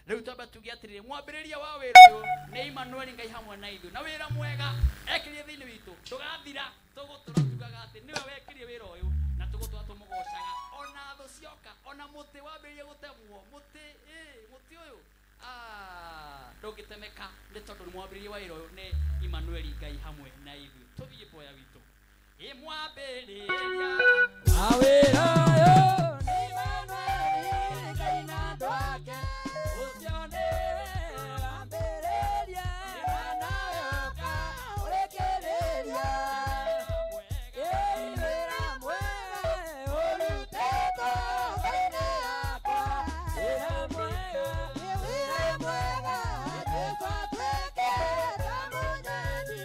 Rĩu twambe tuge atĩrĩrĩ, mwambĩrĩria wa wĩra ũyũ nĩ Emmanuel Ngai hamwe na ithuĩ, na wĩra mwega ekĩrie thĩinĩ witũ ndũgathira. Tũgũtũra tugaga atĩ nĩwe wekĩrie wĩra ũyũ, na tũgũtũra tũmũgocaga ona thũ cioka, ona mũtĩ wambĩrĩrie gũtemwo, mũtĩ mũtĩ ũyũ ndũngĩtemeka, nĩ tondũ mwambĩrĩria wa wĩra ũyũ nĩ Emmanuel Ngai hamwe na ithuĩ. Tũthiĩ mboya witũ. Ĩ mwambĩrĩria wa wĩra ũyũ nĩ Emmanuel Ngai na andũ ake, ũcio nĩwe wambĩrĩria na ũka ũrĩkĩrĩria. Ĩ wĩra mwega ũrutĩtwo ngoro-inĩ yakwa, wĩra mwega, wĩra mwega Jesũ atuĩkĩte mũnyeni.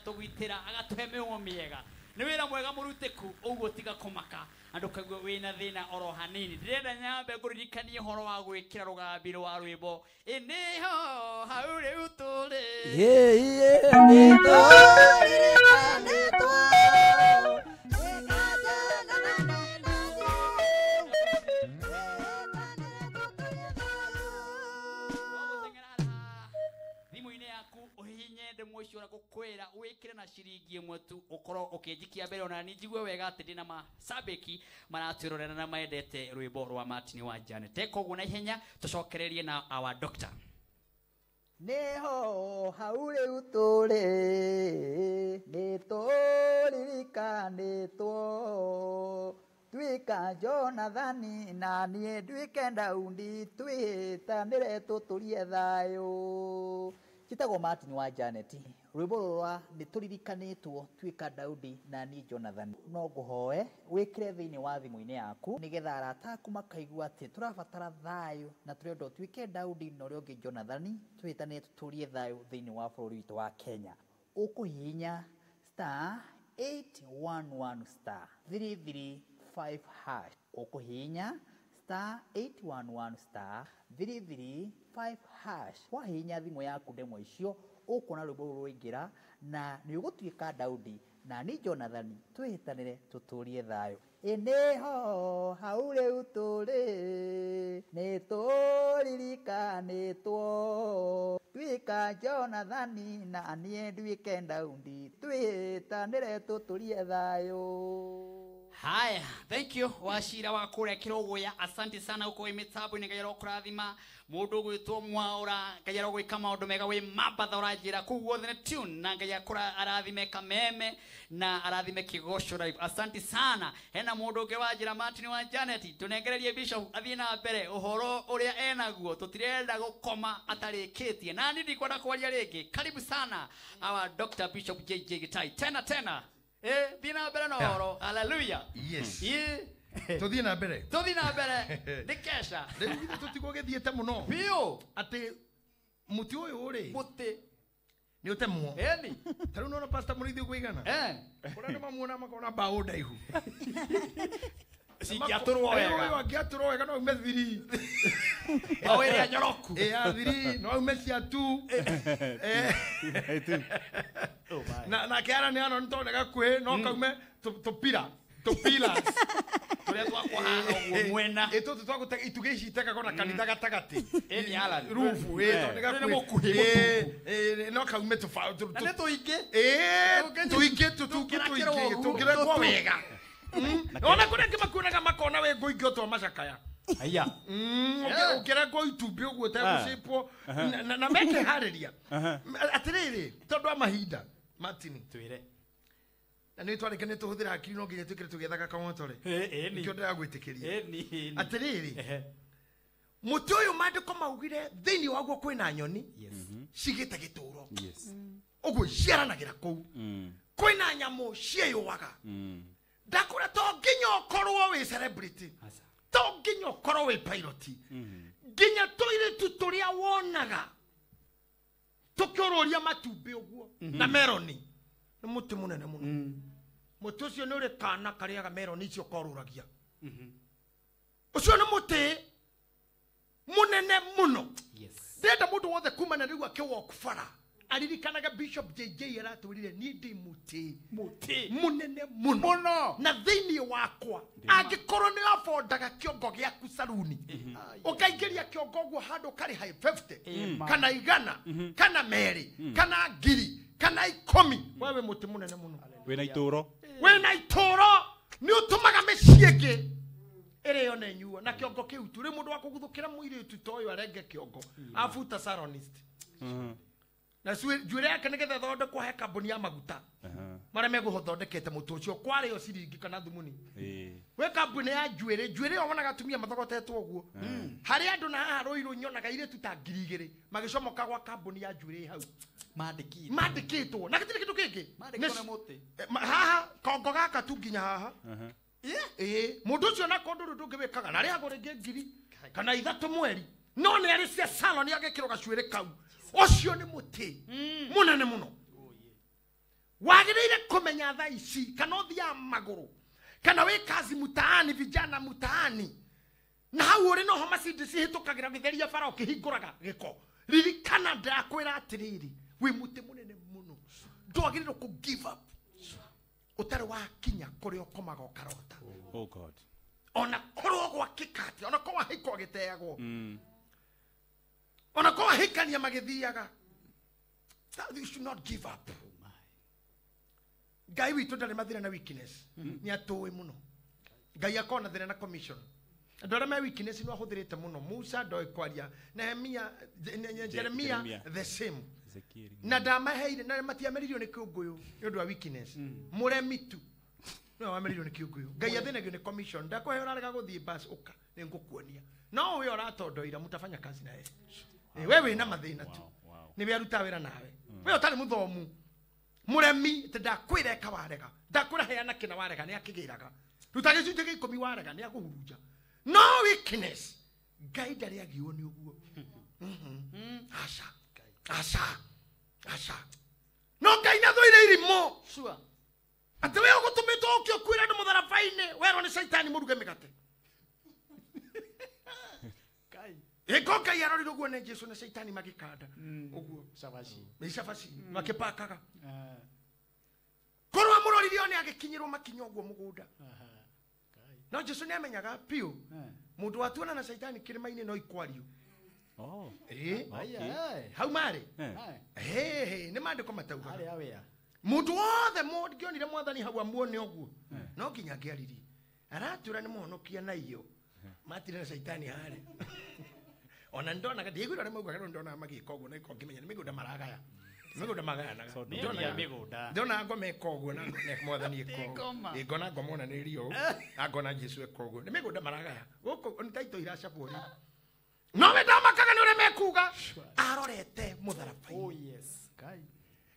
agatũgitĩra agatũhe mĩhũmũ mĩega. Nĩ wĩra mwega mũrutĩku ũguo tiga kũmaka andũ kaigua wĩna thĩna oro hanini. Ndĩrenda nyambe ngũririkanie ũhoro wa gwĩkĩra rũgambi rwa rwĩmbo ĩnĩho hau rĩu tũrĩ. Kwira wikire na ciringi ĩmwe tu ukorwo ukinjikia mbere ona ni njigue wega ati ndina masabiki maratwirorera na maendete rwimbo rwa Martin wa Janet. Koguo na ihenya tucokererie na our doctor. Neho hau rĩu tũrĩ nĩ tũririkanĩtwo tuĩka Jonathani na niĩ nduĩke Daudi twĩtanĩre tũtũrie thayũ. Njĩtagwo Martin wa Janet. Rwĩmbo rwa nĩ tũririkanĩtwo tuĩka Daudi na niĩ Jonathan. No ngũhoe wĩkĩre thĩinĩ wa thimũ-inĩ yaku nĩgetha arata aku makaigua atĩ tũrabatara thayũ na tũrenda ũtuĩke Daudi na ũrĩa ũngĩ Jonathan twĩtanĩre tũtũrie thayũ thĩinĩ wa bũrũri witũ wa Kenya. Ũkũhihinya star 811 star 335 hash. Ũkũhihinya star 811 star 335 hash. Wahihinya thimũ yaku ndemwa icio ũkuona rwĩmbo rũrũ rwaingĩra na nĩ ũgũtuĩka Daudi na nĩ Jonathan twĩhĩtanĩre tũtũrie thayũ. Ĩnĩho hau rĩu tũrĩ nĩ tũririkanĩtwo tuĩka Jonathan na niĩ nduĩke Daudi twĩhĩtanĩre tũtũrie thayũ. Haya, thank you wacira wa kũrĩa Kĩrũgũya, asante sana uko wĩ mĩtambo-inĩ Ngai arokũrathima. Mũndũ ũgwĩtwo Mwaũra Ngai arogwĩka maũndũ mega wĩ Mambatha ũranjĩra kũu guothe nĩ tune na Ngai akũra arathime Kameme na arathime Kĩgoco Live, asante sana. Hena mũndũ ũngĩ wanjĩra Martin wa Janet tũnengererie Bishop athiĩ na mbere ũhoro ũrĩa enaguo tũtirenda gũkoma atarĩkĩtie na niĩ ndikwenda kwaria rĩngĩ. Karibu sana our Dr. Bishop JJ Gitai tena tena. Thiĩ na mbere na ũhoro. Hallelujah. Yes. Tũthiĩ na mbere. Tũthiĩ na mbere. Nĩ kesha. Rĩu githĩ tũtigũgĩthiĩte mũno. Biũ. Atĩ mũtĩ ũyũ rĩ. Mũtĩ. Nĩ ũtemwo. Ĩni. Ta rĩu nĩwona Pastor Mũrĩithi ũguo aigana? Kũrĩa andũ mamuona makona mbaũ ndaihu. Cingĩatũrwo wega. Ũyũ angĩatũrwo wega no aume thiri. Mbaũ ĩrĩa nyoroku. Ya thiri no aume cia tu. Na kĩara nĩ ano nĩ tondũ nĩ gakuhĩ no kaume tũpira tũpilas tũrĩa twakũhana ũguo mwena. Tũtũ twagũtega itugĩ ici itegagwo na kanitha gatagatĩ. Ĩni Alan. Rubu tondũ nĩ gakuhĩ. No kaume na nĩ tũingĩ. Tũingĩ tũtungĩ tũingĩ tũngĩrekwo wega. Ona kũrĩa angĩ makuonaga makona wĩ ngũingĩ o twa macakaya. Aya. Ũngĩrengwo itumbĩ ũguo ũtegũcĩpwo na mekeharĩria. Atĩrĩrĩ tondũ wa mahinda Martin twĩre. Na nĩ twarĩkia nĩ tũhũthĩra hakiri no nginya twĩkĩre tũgĩethaga kang'otore. Nĩkĩo ndĩragwĩtĩkĩria. Atĩrĩrĩ mũtĩ ũyũ maandĩko maugire thĩinĩ waguo kwĩna nyoni cigĩte gĩtũro. Ũguo ciaranagĩra kũu. Kwĩna nyamũ ciĩyũaga. Ndakũra to nginya ũkorwo wĩ celebrity. To nginya ũkorwo wĩ pilot. Nginya tũirĩtu tũrĩa wonaga tũkĩũrũria matumbĩ ũguo na meroni nĩ mũtĩ mũnene mũno. Mũtĩ ũcio nĩ ũrĩ kana karĩaga meroni icio korũragia. Ũcio nĩ mũtĩ mũnene mũno. Ndĩrenda mũndũ wothe kuma na rĩu akĩwalk bara aririkanaga Bishop JJ aratwĩrire niĩ ndĩ mũtĩ mũnene mũno na thĩinĩ wakwa angĩkorwo nĩ wabondaga kĩongo gĩaku saruni ũkaingĩria kĩongo ũguo handũ ũkarĩha 50 kana 100 kana 2 kana 1000 kana 10 wewe mũtĩ mũnene mũno. Wĩna itũũro. Wĩna itũũro nĩ ũtũmaga mĩciĩ ĩngĩ ĩrĩo na ĩnyuo na kĩongo kĩu tu. Rĩu mũndũ wa kũguthũkĩra mũirĩtu ta ũyũ arenge kĩongo abuta saronist na njuĩrĩ yake nĩgetha ĩthondekwo he kambuni ya maguta marĩa megũthondekete mũtũ ũcio kwarĩo ciringi kana thumuni. Gwĩ kambuni ya njuĩrĩ njuĩrĩ ĩyo wonaga atumia mathogotetwo ũguo harĩ andũ na haha Rũirũ nyonaga airĩtu ta 2000 magĩcomoka gwa kambuni ya njuĩrĩ hau mandĩkĩtwo na gĩtirĩ kĩndũ kĩngĩ haha kongo gaka tu nginya haha. Mũndũ ũcio na kũndũ rũu ndũngĩwĩkaga na arĩhagwo rĩngĩ 1000 kana 3 mweri no nĩ arĩ cia salon agekĩrwo gacuĩrĩ kau. Ũcio nĩ mũtĩ mũnene mũno. Wagĩrĩire kũmenya thaa ici kana ũthiaga magũrũ kana wĩ kazi mtaani, vijana mtaani, na hau ũrĩ noho macindi cihĩtũkagĩra gĩtheria bara ũkĩhingũraga gĩko. Ririkana ndakwĩra atĩrĩrĩ, wĩ mũtĩ mũnene mũno, ndwagĩrĩirwo kũ give up ũtarĩ wakinya kũrĩa ũkomaga ũkarota. Oh God. Ona korwo gwakĩka atĩa, ona korwo ahika ũgĩteagwo, ona korwo ahikania magĩthiaga, you should not give up. Ngai witũ ndarĩ mathĩna na weakness, nĩ atũĩ mũno. Ngai akoragwo na thĩna na commission. Andũ arĩa me weakness nĩ ahũthĩrĩte mũno. Musa ndoĩ kwaria, Nehemia, Jeremia the same. Na ndamaheire na matiameririo nĩ kĩũngũyũ nĩ ũndũ wa weakness. Mũremi tu nĩwe wameririo nĩ kĩũngũyũ. Ngai athĩnagio nĩ commission. Ndakũhe ũrarega gũthiĩ bus, ũka nĩ ngũkuonia. No ũyũ ũratondoira mũtafanya kazi naye. We wĩna mathĩna tu, nĩwe arutaga wĩra nawe. We ũtarĩ mũthomu, mũremi, atĩ ndakwĩra eka warega, ndakwĩra heana kĩna warega, nĩ akĩgĩraga. Ruta gĩcunjĩ gĩa ikũmi warega, nĩ akũhurunja. No weakness, Ngai ndarĩ agĩũo nĩ ũguo. Aca, aca, aca. No Ngai nĩathũire irimũ. Atĩ we ũgũtũmĩtwo ũke ũkuĩre andũ mũtharaba-inĩ, werwo nĩ caitani mũruge mĩgate. Ĩko Ngai arorire ũguo nĩ Jesũ na caitani magĩkanda ũguo. Nĩ cabaci makĩpakaga. Korwo amũrorire one agĩkinyĩrwo makinya ũguo mũgũnda. No Jesũ nĩ amenyaga biũ mũndũ watuona na caitani kĩrĩma-inĩ no ikwario. Hau marĩ nĩ maandĩko mataugaga. Mũndũ wothe mũngĩonire mwathani hau amuone ũguo no nginya angĩaririe. Aratwĩra nĩ mũhonokia na iyo matire na caitani harĩa. Ona ndonaga ndiaiguire ũrĩa maugaga, no ndonaga magĩka ũguo na iko ngĩmenya nĩ mĩgũnda maragaya. Mĩgũnda magayanaga. Ndonaga ngoma ĩka ũguo na mwathani ĩka ũguo. Ngona ngoma ona nĩ rio, na ngona Jesũ ĩka ũguo. Nĩ mĩgũnda maragaya. Gũkũ nĩ taito iracabwo rĩu. No we ndamakaga nĩ ũrĩa mekuga. Arorete mũtharaba-inĩ.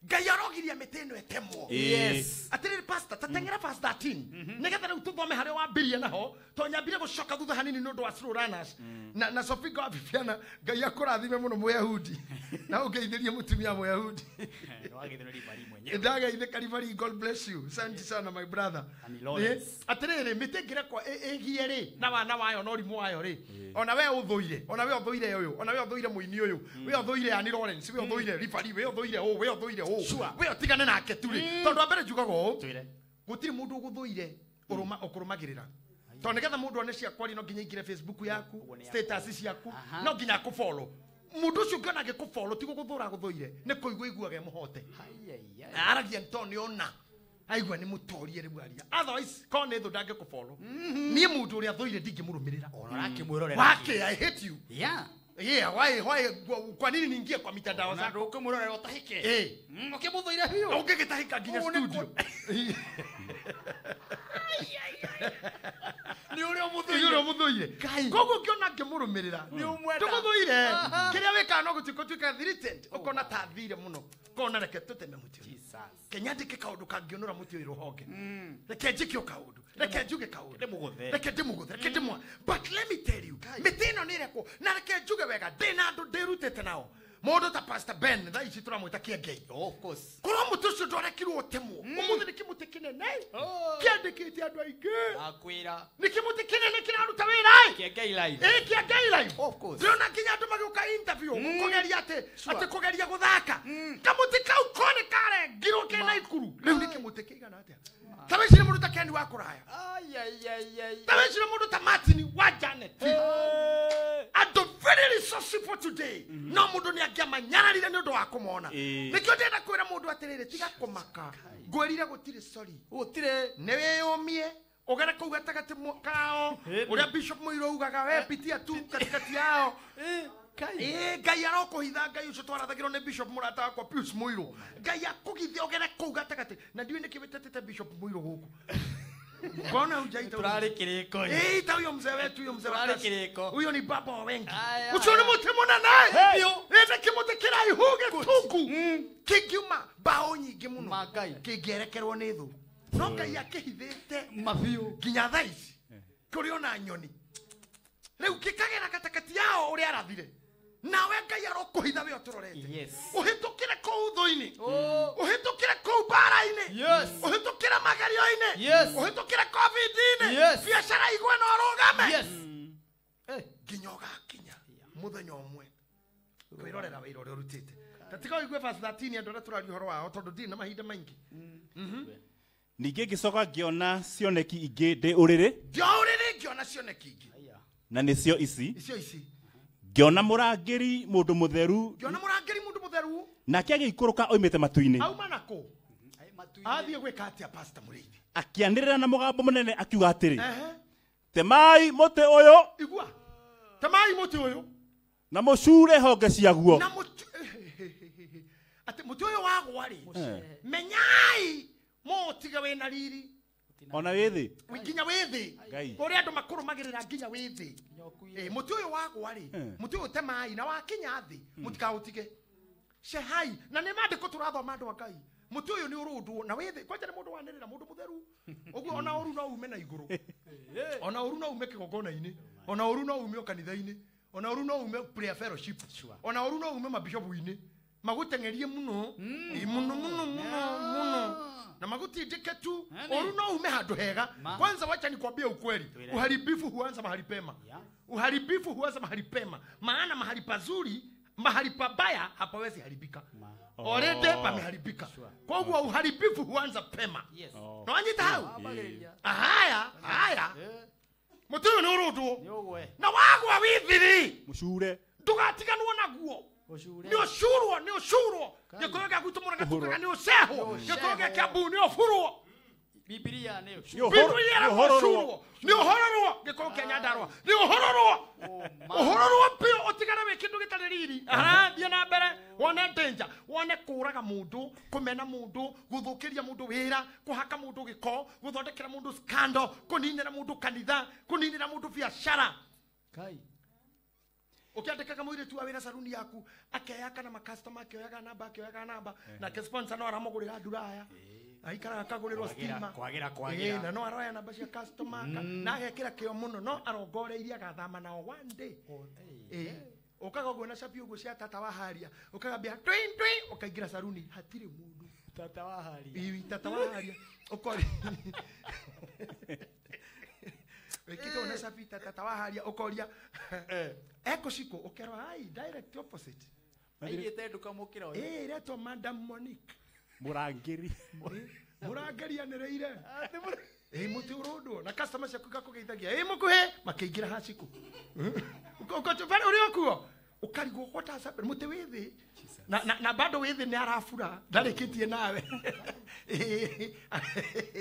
Ngai arogiria mĩtĩ ĩno ĩtemwo. Atĩrĩrĩ pastor, ta teng'era verse 13. Nĩgetha rĩu tũthome harĩa wambirie naho, tondũ nyambire gũcoka thutha hanini nĩ ũndũ wa slow runners. Na Sophie wa Bibiana, Ngai akũrathime mũno Mũyahudi. Na ũngeithĩrie mũtumia Mũyahudi. Ndageithĩka Ribari, God bless you. Asante sana my brother. Atĩrĩrĩ, mĩtĩ ĩngĩrekwo ĩgie rĩ, na wana wayo na ũrimũ wayo rĩ, ona we ũthũire, ona we ũthũire ũyũ, ona we ũthũire mũini ũyũ, we ũthũire Annie Lawrence, we ũthũire Ribari, we ũthũire ũũ, we ũthũire ũũ. We ũtigane nake tu rĩ, tondũ wa mbere njugaga ũũ, gũtirĩ mũndũ ũgũthũire ũkũrũmagĩrĩra. Tondũ nĩgetha mũndũ one ciakwa rĩ, no nginya aingĩre Facebook yaku, status ciaku, no nginya akũfollow. Mũndũ ũcio ũngĩona agĩkũfollow ti gũgũthũra agũthũire, nĩ kũigua aiguaga emũhote. Aragia nĩ tondũ nĩ ona aigua nĩ mũtorie rĩu aria. Otherwise korwo nĩ thũ ndangĩkũfollow. Niĩ mũndũ ũrĩa thũire ndingĩmũrũmĩrĩra. Wake, I hate you. Yeah, why kwa nini niingie kwa mitandao zako? Ukimurora utahike. Ukimuthuire biũ. Ũngĩgĩtahĩka nginya studio. Nĩ ũrĩa ũmũthũire. Nĩ ũrĩa ũmũthũire. Koguo ũngĩona ngĩmũrũmĩrĩra, ndũmũthũire. Kĩrĩa wĩkaga no gũtuĩka threatened, ũkona ta thire mũno. Kona reke tũteme mũtĩ ũyũ. Reke nyandĩke kaũndũ kangĩũnũra mũtĩ ũyũ rũhonge. Reke njĩke o kaũndũ. Reke njuge kaũndũ. Reke ndĩmũgũthe. Reke ndĩmwa. But let me tell you, mĩtĩ ĩno nĩ ĩrekwo. Na reke njuge wega, ndĩna andũ ndĩrutĩte nao. Mũndũ ta Pastor Ben, thaa ici tũramwĩta Kĩengei. Korwo mũtĩ ũcio ndwarekirwo ũtemwo, ũmũthĩ nĩ kĩmũtĩ kĩnene kĩandĩkĩte andũ aingĩ. Nĩ kĩmũtĩ kĩnene kĩraruta wĩra. Kĩengei live. Ndĩrona nginya andũ magĩũka interview kũgeria atĩ kũgeria gũthaka. Kamũtĩ kau kone karengirwo kena ikuru. Rĩu nĩ kĩmũtĩ kĩigana atĩa? Ta wĩcirie mũndũ ta Ken wa kũraya. Ta wĩcirie mũndũ ta Martin wa Janet. Andũ very resourceful today. No mũndũ nĩ angĩamanyararire nĩ ũndũ wa kũmona. Nĩkĩo ndĩrenda kwĩra mũndũ atĩrĩrĩ, tiga kũmaka. Ngwĩrire gũtirĩ sorry. Nĩ wĩyũmie, ũgere kũu gatagatĩ kao, ũrĩa Bishop Mũirũ augaga, we pitia tu katikati yao. Ngai arokũhitha, Ngai ũcio twarathagĩrwo nĩ Bishop mũrata wakwa Pius Mũirũ. Ngai akũgithie ũgere kũu gatagatĩ. Na ndiũĩ nĩkĩ wĩtetete Bishop Mũirũ gũkũ. Mbona hujaita huyo? Ita huyo mzee wetu, huyo mzee wa kazi. Huyo ni baba wa wengi. Ucio nĩ mũtĩ mũnene. Ĩna kĩmũtĩ kĩraihu gĩtungu. Kĩngiuma mbaũ nyingĩ mũno. Kĩngĩerekerwo nĩ thũ. No Ngai akĩhithĩte nginya thaa ici. Kũrĩ ona nyoni. Rĩu kĩkagera katikati yao ũrĩa arathire. Nawe Ngai arokũhitha we ũtũrorete. Yes. Ũhĩtũkĩre kũu thũ-inĩ. Oh. Ũhĩtũkĩre kũu mbara-inĩ. Yes. Ũhĩtũkĩre magerio-inĩ. Yes. Ũhĩtũkĩre COVID-inĩ. Yes. Biacara igwe na ũrũgame. Yes. Eh. Nginya ũgakinya mũthenya ũmwe kwĩrorera wĩra ũrĩa ũrutĩte. Ta tiga ũigue verse 13 andũ arĩa tũraria ũhoro wao tondũ ndirĩ na mahinda maingĩ. Ningĩ ngĩcoka ngĩona cioneki ingĩ ndĩ ũrĩrĩ. Ndĩ ũrĩrĩ ngĩona cioneki ingĩ. Na nĩcio ici. Icio ici. Ngĩona mũrangĩri mũndũ mũtheru. Ngĩona mũrangĩri mũndũ mũtheru. Nake agĩikũrũka oimĩte matu-inĩ. Auma nakũ? Athiĩ gwĩka atĩa Pastor Mũrĩithi? Akĩanĩrĩra na mũgambo mũnene akiuga atĩrĩ. Temai mũtĩ ũyũ. Igua. Temai mũtĩ ũyũ. Na mũcure honge ciaguo. Na mũtĩ atĩ mũtĩ ũyũ wagwa rĩ. Menyai mũtige wĩna riri. Ona wĩ thĩ. Nginya wĩ thĩ. Kũrĩa andũ makũrũmagĩrĩra nginya wĩ thĩ. Mũtĩ ũyũ wagwa rĩ, mũtĩ ũyũ temai na wakinya thĩ, mũtikaũtige. Cehai na nĩ maandĩko tũrathoma andũ a Ngai. Mũtĩ ũyũ nĩ ũrũndwo na wĩ thĩ. Kwanja nĩ mũndũ wanĩrĩra mũndũ mũtheru. Ũguo ona ũru no ume na igũrũ. Ona ũru no ume kĩgongona-inĩ. Ona ũru no ume kanitha-inĩ. Ona ũru no ume prayer fellowship. Ona ũru no ume mabishopu-inĩ. Magũteng'erie mũno. Mũno mũno mũno mũno. Na magutindike tu. Ũru no ume handũ hega. Kwanza wacha nikwambie ukweli. Uharibifu huanza mahali pema. Uharibifu huanza mahali pema. Maana mahali pazuri, mahali pabaya hapawezi haribika. Already pameharibika. Kwa hivyo uharibifu huanza pema. No anyita hau. Haya, haya. Mũtĩ ũyũ nĩ ũrũndwo. Na wagwa withiri. Mũcure. Ndũgatiganwo naguo. Nĩ ũcurwo, nĩ ũcurwo. Gĩkũyũ gĩa gwitũ mũrang'a tugaga nĩ ũcehwo. Gĩkũyũ gĩa Kĩambu nĩ ũburwo. Bibilia nĩ ũcurwo. Nĩ ũhororwo. Gĩkũyũ kĩa Nyandarũa nĩ ũhororwo. Ũhororwo biũ ũtigane wĩ kĩndũ gĩtarĩ riri. Thiĩ na mbere wone danger, wone kũraga mũndũ, kũmena mũndũ, gũthũkĩria mũndũ wĩra, kũhaka mũndũ gĩko, gũthondekera mũndũ scandal, kũninĩra mũndũ kanitha, kũninĩra mũndũ biacara. Kai. Ukiandikaga mũirĩtu wa wĩra saruni yaku akeyaka na makastoma akĩoyaga namba akĩoyaga namba nake sponsor no aramũgũrĩra nduraya aikaraga akagũrĩrwo stima kwagĩra na no aroya namba cia customer na agekĩra kĩo mũno no arongoreirie agathama nao one day. Ũkaga ũguo na cabi ũguo cia tata wa haria ũkagambia twin twin ũkaingĩra saruni hatirĩ mũndũ. Tata wa haria. Tata wa haria ũkori wekito na cabi tata wa haria ũkoria eko ciko ũkerwo ai direct opposite. Aigĩte nduka mũkĩra ũyũ. Ĩretwo Madam Monique. Mũrangĩri. Mũrangĩri anĩrĩire. Mũtĩ ũrũndwo na customer ciaku igakũgeithagia. Mũkuhĩ makĩingĩra hacikũ. Ũrĩ okuo ũkarigwo what has happened. Mũtĩ wĩ thĩ na bado wĩ thĩ nĩ arabura ndarĩkĩtie nawe.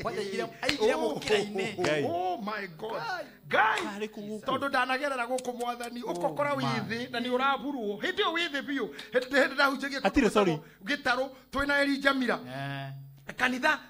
Kwanja aigire mũkĩra-inĩ. Oh my God. Ngai tondũ ndanagerera gũkũ mwathani ũkokora wĩ thĩ na nĩ ũraburwo hĩndĩ ĩyo wĩ thĩ biũ. Hĩndĩ ndahunjagia gĩtarũ twĩna Elijah Mira kanitha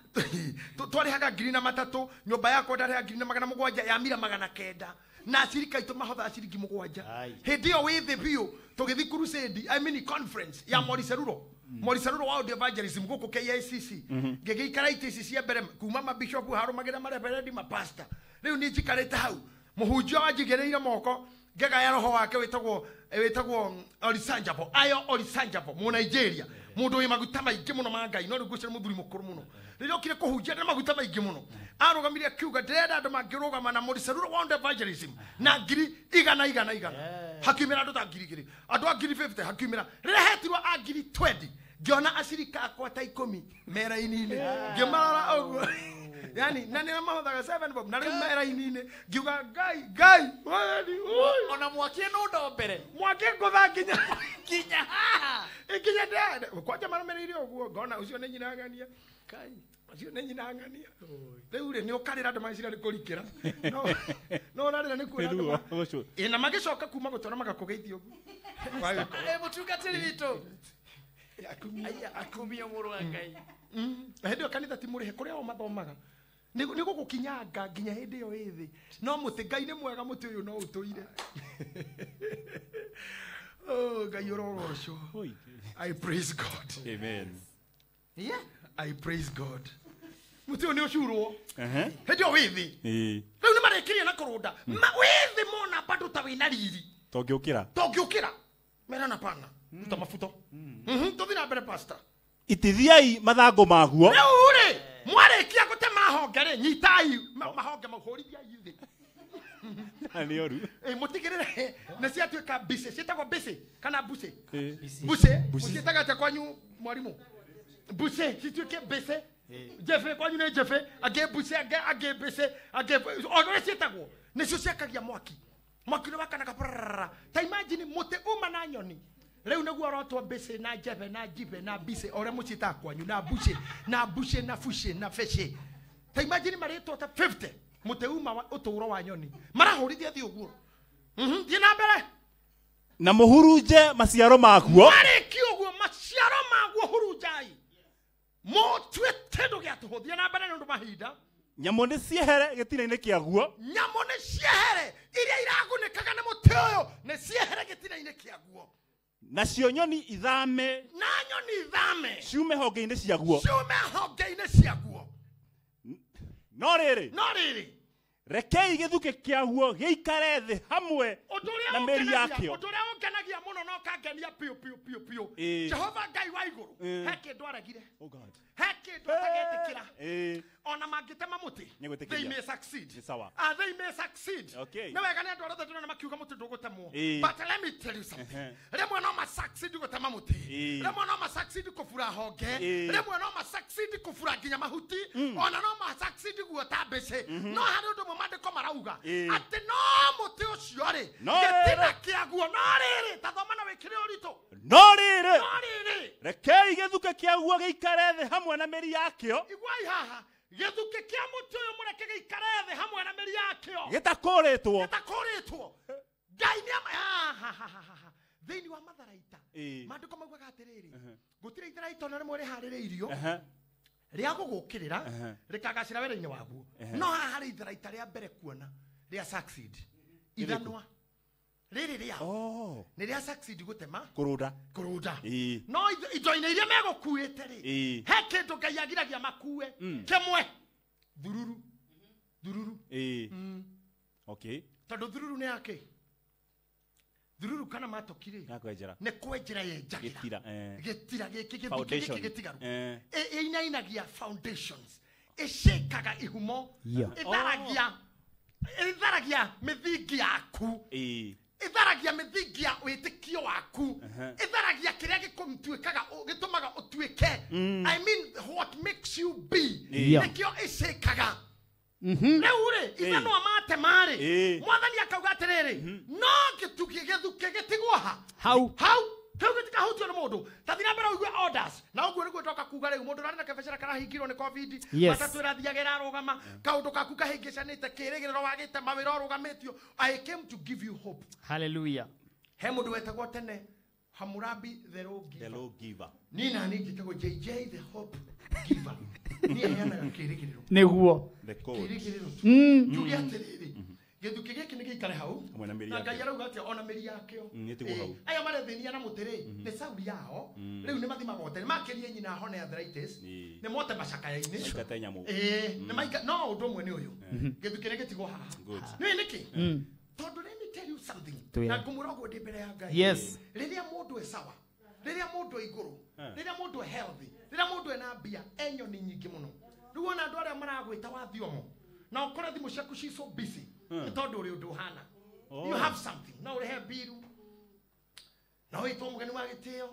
twarĩhaga 3,000 nyũmba yakwa ndarĩhaga 700,000 ya Mira 900 na acirika aitũ mahothaga ciringi 7. Hĩndĩ ĩyo wĩ thĩ biũ tũgĩthiĩ crusade, I mean conference ya Moriseruro. Moriseruro wa evangelism gũkũ KICC. Ngĩgĩikara itĩ ici cia mbere kuma mabishopu harũmagĩra mareverendi mapasta. Rĩu niĩ njikarĩte hau mũhunjia wanjigĩrĩire moko ngegaya roho wake wĩtagwo Orisanjabo. Ayo Orisanjabo mu Nigeria. Mũndũ wĩ maguta maingĩ mũno ma Ngai no rĩu ngwĩciria mũthuri mũkũrũ mũno. Rĩrĩa okire kũhunjia na maguta maingĩ mũno arũgamire akiuga ndĩrenda andũ mangĩrũgama na Moriseruro wa evangelism na 100,000 100,000 hakiumĩra andũ ta 2,000 andũ a 50,000 hakiumĩra. Rĩrĩa hetirwo a 20,000 ngĩona acirika akwa ta 10 meraini-inĩ ngĩmarora ũguo yani na nĩ mahothaga 7 bob na rĩu meraini-inĩ ngiuga Ngai Ngai mwathani ona mwaki no ndo mbere mwaki ngũtha nginya nginya haha nginya ndĩ kwanja marũmĩrĩire ũguo ngona ũcio nĩ nyina ng'ania Kai ũcio nĩ nyina ng'ania rĩu rĩ nĩ ũkarĩra andũ magĩcira nĩ kũrikĩra no ũrarĩra nĩ kuona andũ na magĩcoka kuma gũtwara magakũgeithia ũguo. Mũtungatĩri witũ akumio mũrũ wa Ngai. Hĩndĩ ĩyo kanitha ti mũrĩhe kũrĩa o mathomaga nĩ gũgũkinyanga nginya hĩndĩ ĩyo ĩ thĩ no mũtĩ Ngai nĩ mwega mũtĩ ũyũ no ũtũire. Oh Ngai ũrogocwo. I praise God. Amen. Yeah. I praise God. Mũtĩ ũyũ nĩ ũcurwo. Hĩndĩ ĩyo wĩ thĩ. Rĩu nĩ marĩkirie na kũrũnda. Wĩ thĩ mona bado ta wĩna riri. Tongĩũkĩra. Tongĩũkĩra. Merana pana. Ruta mabuto. Tũthiĩ na mbere pastor. Itithiai mathangũ maguo. Rĩu rĩ, mwarĩkia gũtema honge rĩ, nyitai mahonge mau, hũrithiai thĩ. Nĩ ũru. Mũtigĩrĩre nĩ ciatuĩka mbicĩ, ciĩtagwo mbicĩ kana mbucĩ? Mbucĩ. Mũciĩtaga atĩa kwanyu mwarimũ? Mbucĩ, cituĩke mbicĩ. Njebĩ kwanyu nĩ njebĩ, angĩ mbucĩ, angĩ mbicĩ, angĩ o ũrĩa ciĩtagwo. Nĩcio ciakagia mwaki. Mwaki ũrĩa wakanaga prrrr. Ta imagine mũtĩ uma na nyoni. Rĩu nĩguo ũrotwo mbicĩ na njebe na njibe na mbicĩ o ũrĩa mũciĩtaga kwanyu na mbucĩ na mbucĩ na bucĩ na becĩ. Ta imagine marĩtwo ta 50 mũtĩ uma ũtũũro wa nyoni. Marahũrithia thĩ ũguo. Thiĩ na mbere. Na mũhurunje maciaro maguo. Marĩkia ũguo maciaro maguo hurunjai. Mũtue kĩndũ gĩa tũhũ. Thiĩ na mbere nĩ ũndũ mahinda. Nyamũ nĩ ciehere gĩtina-inĩ kĩaguo. Nyamũ nĩ ciehere iria iragunĩkaga nĩ mũtĩ ũyũ nĩ ciehere gĩtina-inĩ kĩaguo. Nacio nyoni ithame. Na nyoni ithame. Ciume honge-inĩ ciaguo. Ciume honge-inĩ ciaguo. No rĩrĩ. No rĩrĩ. Rekei gĩthukĩ kĩaguo gĩikare thĩ hamwe na mĩri yakĩo. Ũndũ ũrĩa ũngenagia mũno na ũkangenia piũ piũ piũ piũ. Jehova Ngai wa igũrũ he kĩndũ aregire. He kĩndũ atagetĩkĩra. Ona mangĩtema mũtĩ, they may succeed. They may succeed. Nĩ wega nĩ andũ arĩa othe ndĩrona makiuga mũtĩ ndũgũtemwo. But let me tell you something. Rĩmwe no ma succeed gũtema mũtĩ. Rĩmwe no ma succeed kũbura honge. Rĩmwe no ma succeed kũbura nginya mahuti. Ona no ma succeed guota mbĩcĩ. No harĩ ũndũ ũmwe maandĩko marauga atĩ no mũtĩ ũcio rĩ, gĩtina kĩaguo no rĩrĩ, ta thoma na wĩkĩre ũritũ. No rĩrĩ. No rĩrĩ. Rekei gĩthukĩ kĩaguo gĩikare thĩ hamwe na mĩri yakĩo. Iguai haha. Gĩthukĩ kĩa mũtĩ ũyũ mũreke gĩikare thĩ hamwe na mĩri yakĩo. Gĩtakũrĩtwo. Gĩtakũrĩtwo. Ngai nĩ thĩinĩ wa matharaita. Maandĩko maugaga atĩrĩrĩ, gũtirĩ itharaita ona rĩmwe rĩharĩrĩirio rĩa gũgũkĩrĩra rĩkagacĩra wĩra-inĩ waguo. No haha harĩ itharaita rĩa mbere kuona rĩa succeed. Ithanwa. Rĩrĩ rĩao. Nĩ rĩa succeed gũtema. Kũrũnda. Kũrũnda. No indo-inĩ iria megũkuĩte rĩ, he kĩndũ Ngai agiragia makue. Kĩmwe. Thururu. Thururu. Okay. Tondũ thururu nĩ yakĩ? Thururu kana matoki rĩ? Nĩ kwenjera yenjagĩra. Gĩtira gĩkĩ gĩthukĩ gĩkĩ gĩtigaru. Ĩinainagia foundations. Ĩcĩkaga ihumo. Ĩtharagia mĩthingi yaku. Ĩtharagia mĩthingi ya wĩtĩkio waku. Ĩtharagia kĩrĩa gĩkũmtuĩkaga gĩtũmaga ũtuĩke. I mean what makes you be. Nĩkĩo ĩcĩkaga. Rĩu rĩ, ithanwa matema rĩ, mwathani akauga atĩrĩrĩ, no gĩtugĩ gĩthukĩ gĩtigwo ha. Hau. Hau. Kĩu gĩtikahutio nĩ mũndũ. Ta thiĩ na mbere ũigue orders. Na ũguo nĩguo ndoka kuga rĩu mũndũ ũrarĩ na kĩbiacara karahingirwo nĩ COVID, matatũ ĩrathiaga ĩrarũgama, kaũndũ gaku kahĩngĩcanĩte, kĩrĩgĩrĩro wagĩte, mawĩra ũrũgamĩtio. I came to give you hope. Hallelujah. He mũndũ wetagwo tene Hammurabi the law giver. The law giver. Niĩ na niĩ njĩtagwo JJ the hope giver. Niĩ heanaga kĩrĩgĩrĩro. Nĩguo. The code. Kĩrĩgĩrĩro tu. Njuge atĩrĩrĩ, gĩthukĩ gĩkĩ nĩ gĩikare hau. Na Ngai arauga atĩa ona mĩri yakĩo. Aya marethĩnia na mũtĩ rĩ, nĩ sauri yao. Rĩu nĩ mathimaga ote, nĩ makĩrie nyina hone arthritis. Nĩ mote macakaya-inĩ. Nĩ no ũndũ ũmwe nĩ ũyũ. Gĩthukĩ nĩ gĩtigwo haha. Nĩũĩ nĩkĩ? Tondũ let me tell you something. Na ngũmwĩra ũguo ndĩ mbere ya Ngai. Yes. Rĩrĩa mũndũ e sawa, rĩrĩa mũndũ e igũrũ, rĩrĩa mũndũ e healthy, rĩrĩa mũndũ ena mbia, e nyoni nyingĩ mũno. Rĩu ona andũ arĩa maragwĩta wa thiomo, na ũkore thimũ ciaku ci so busy, nĩ tondũ ũrĩ ũndũ ũhana. You have something. No ũrĩhe mbiru, no wĩtwo mũgeni wa gĩtĩo,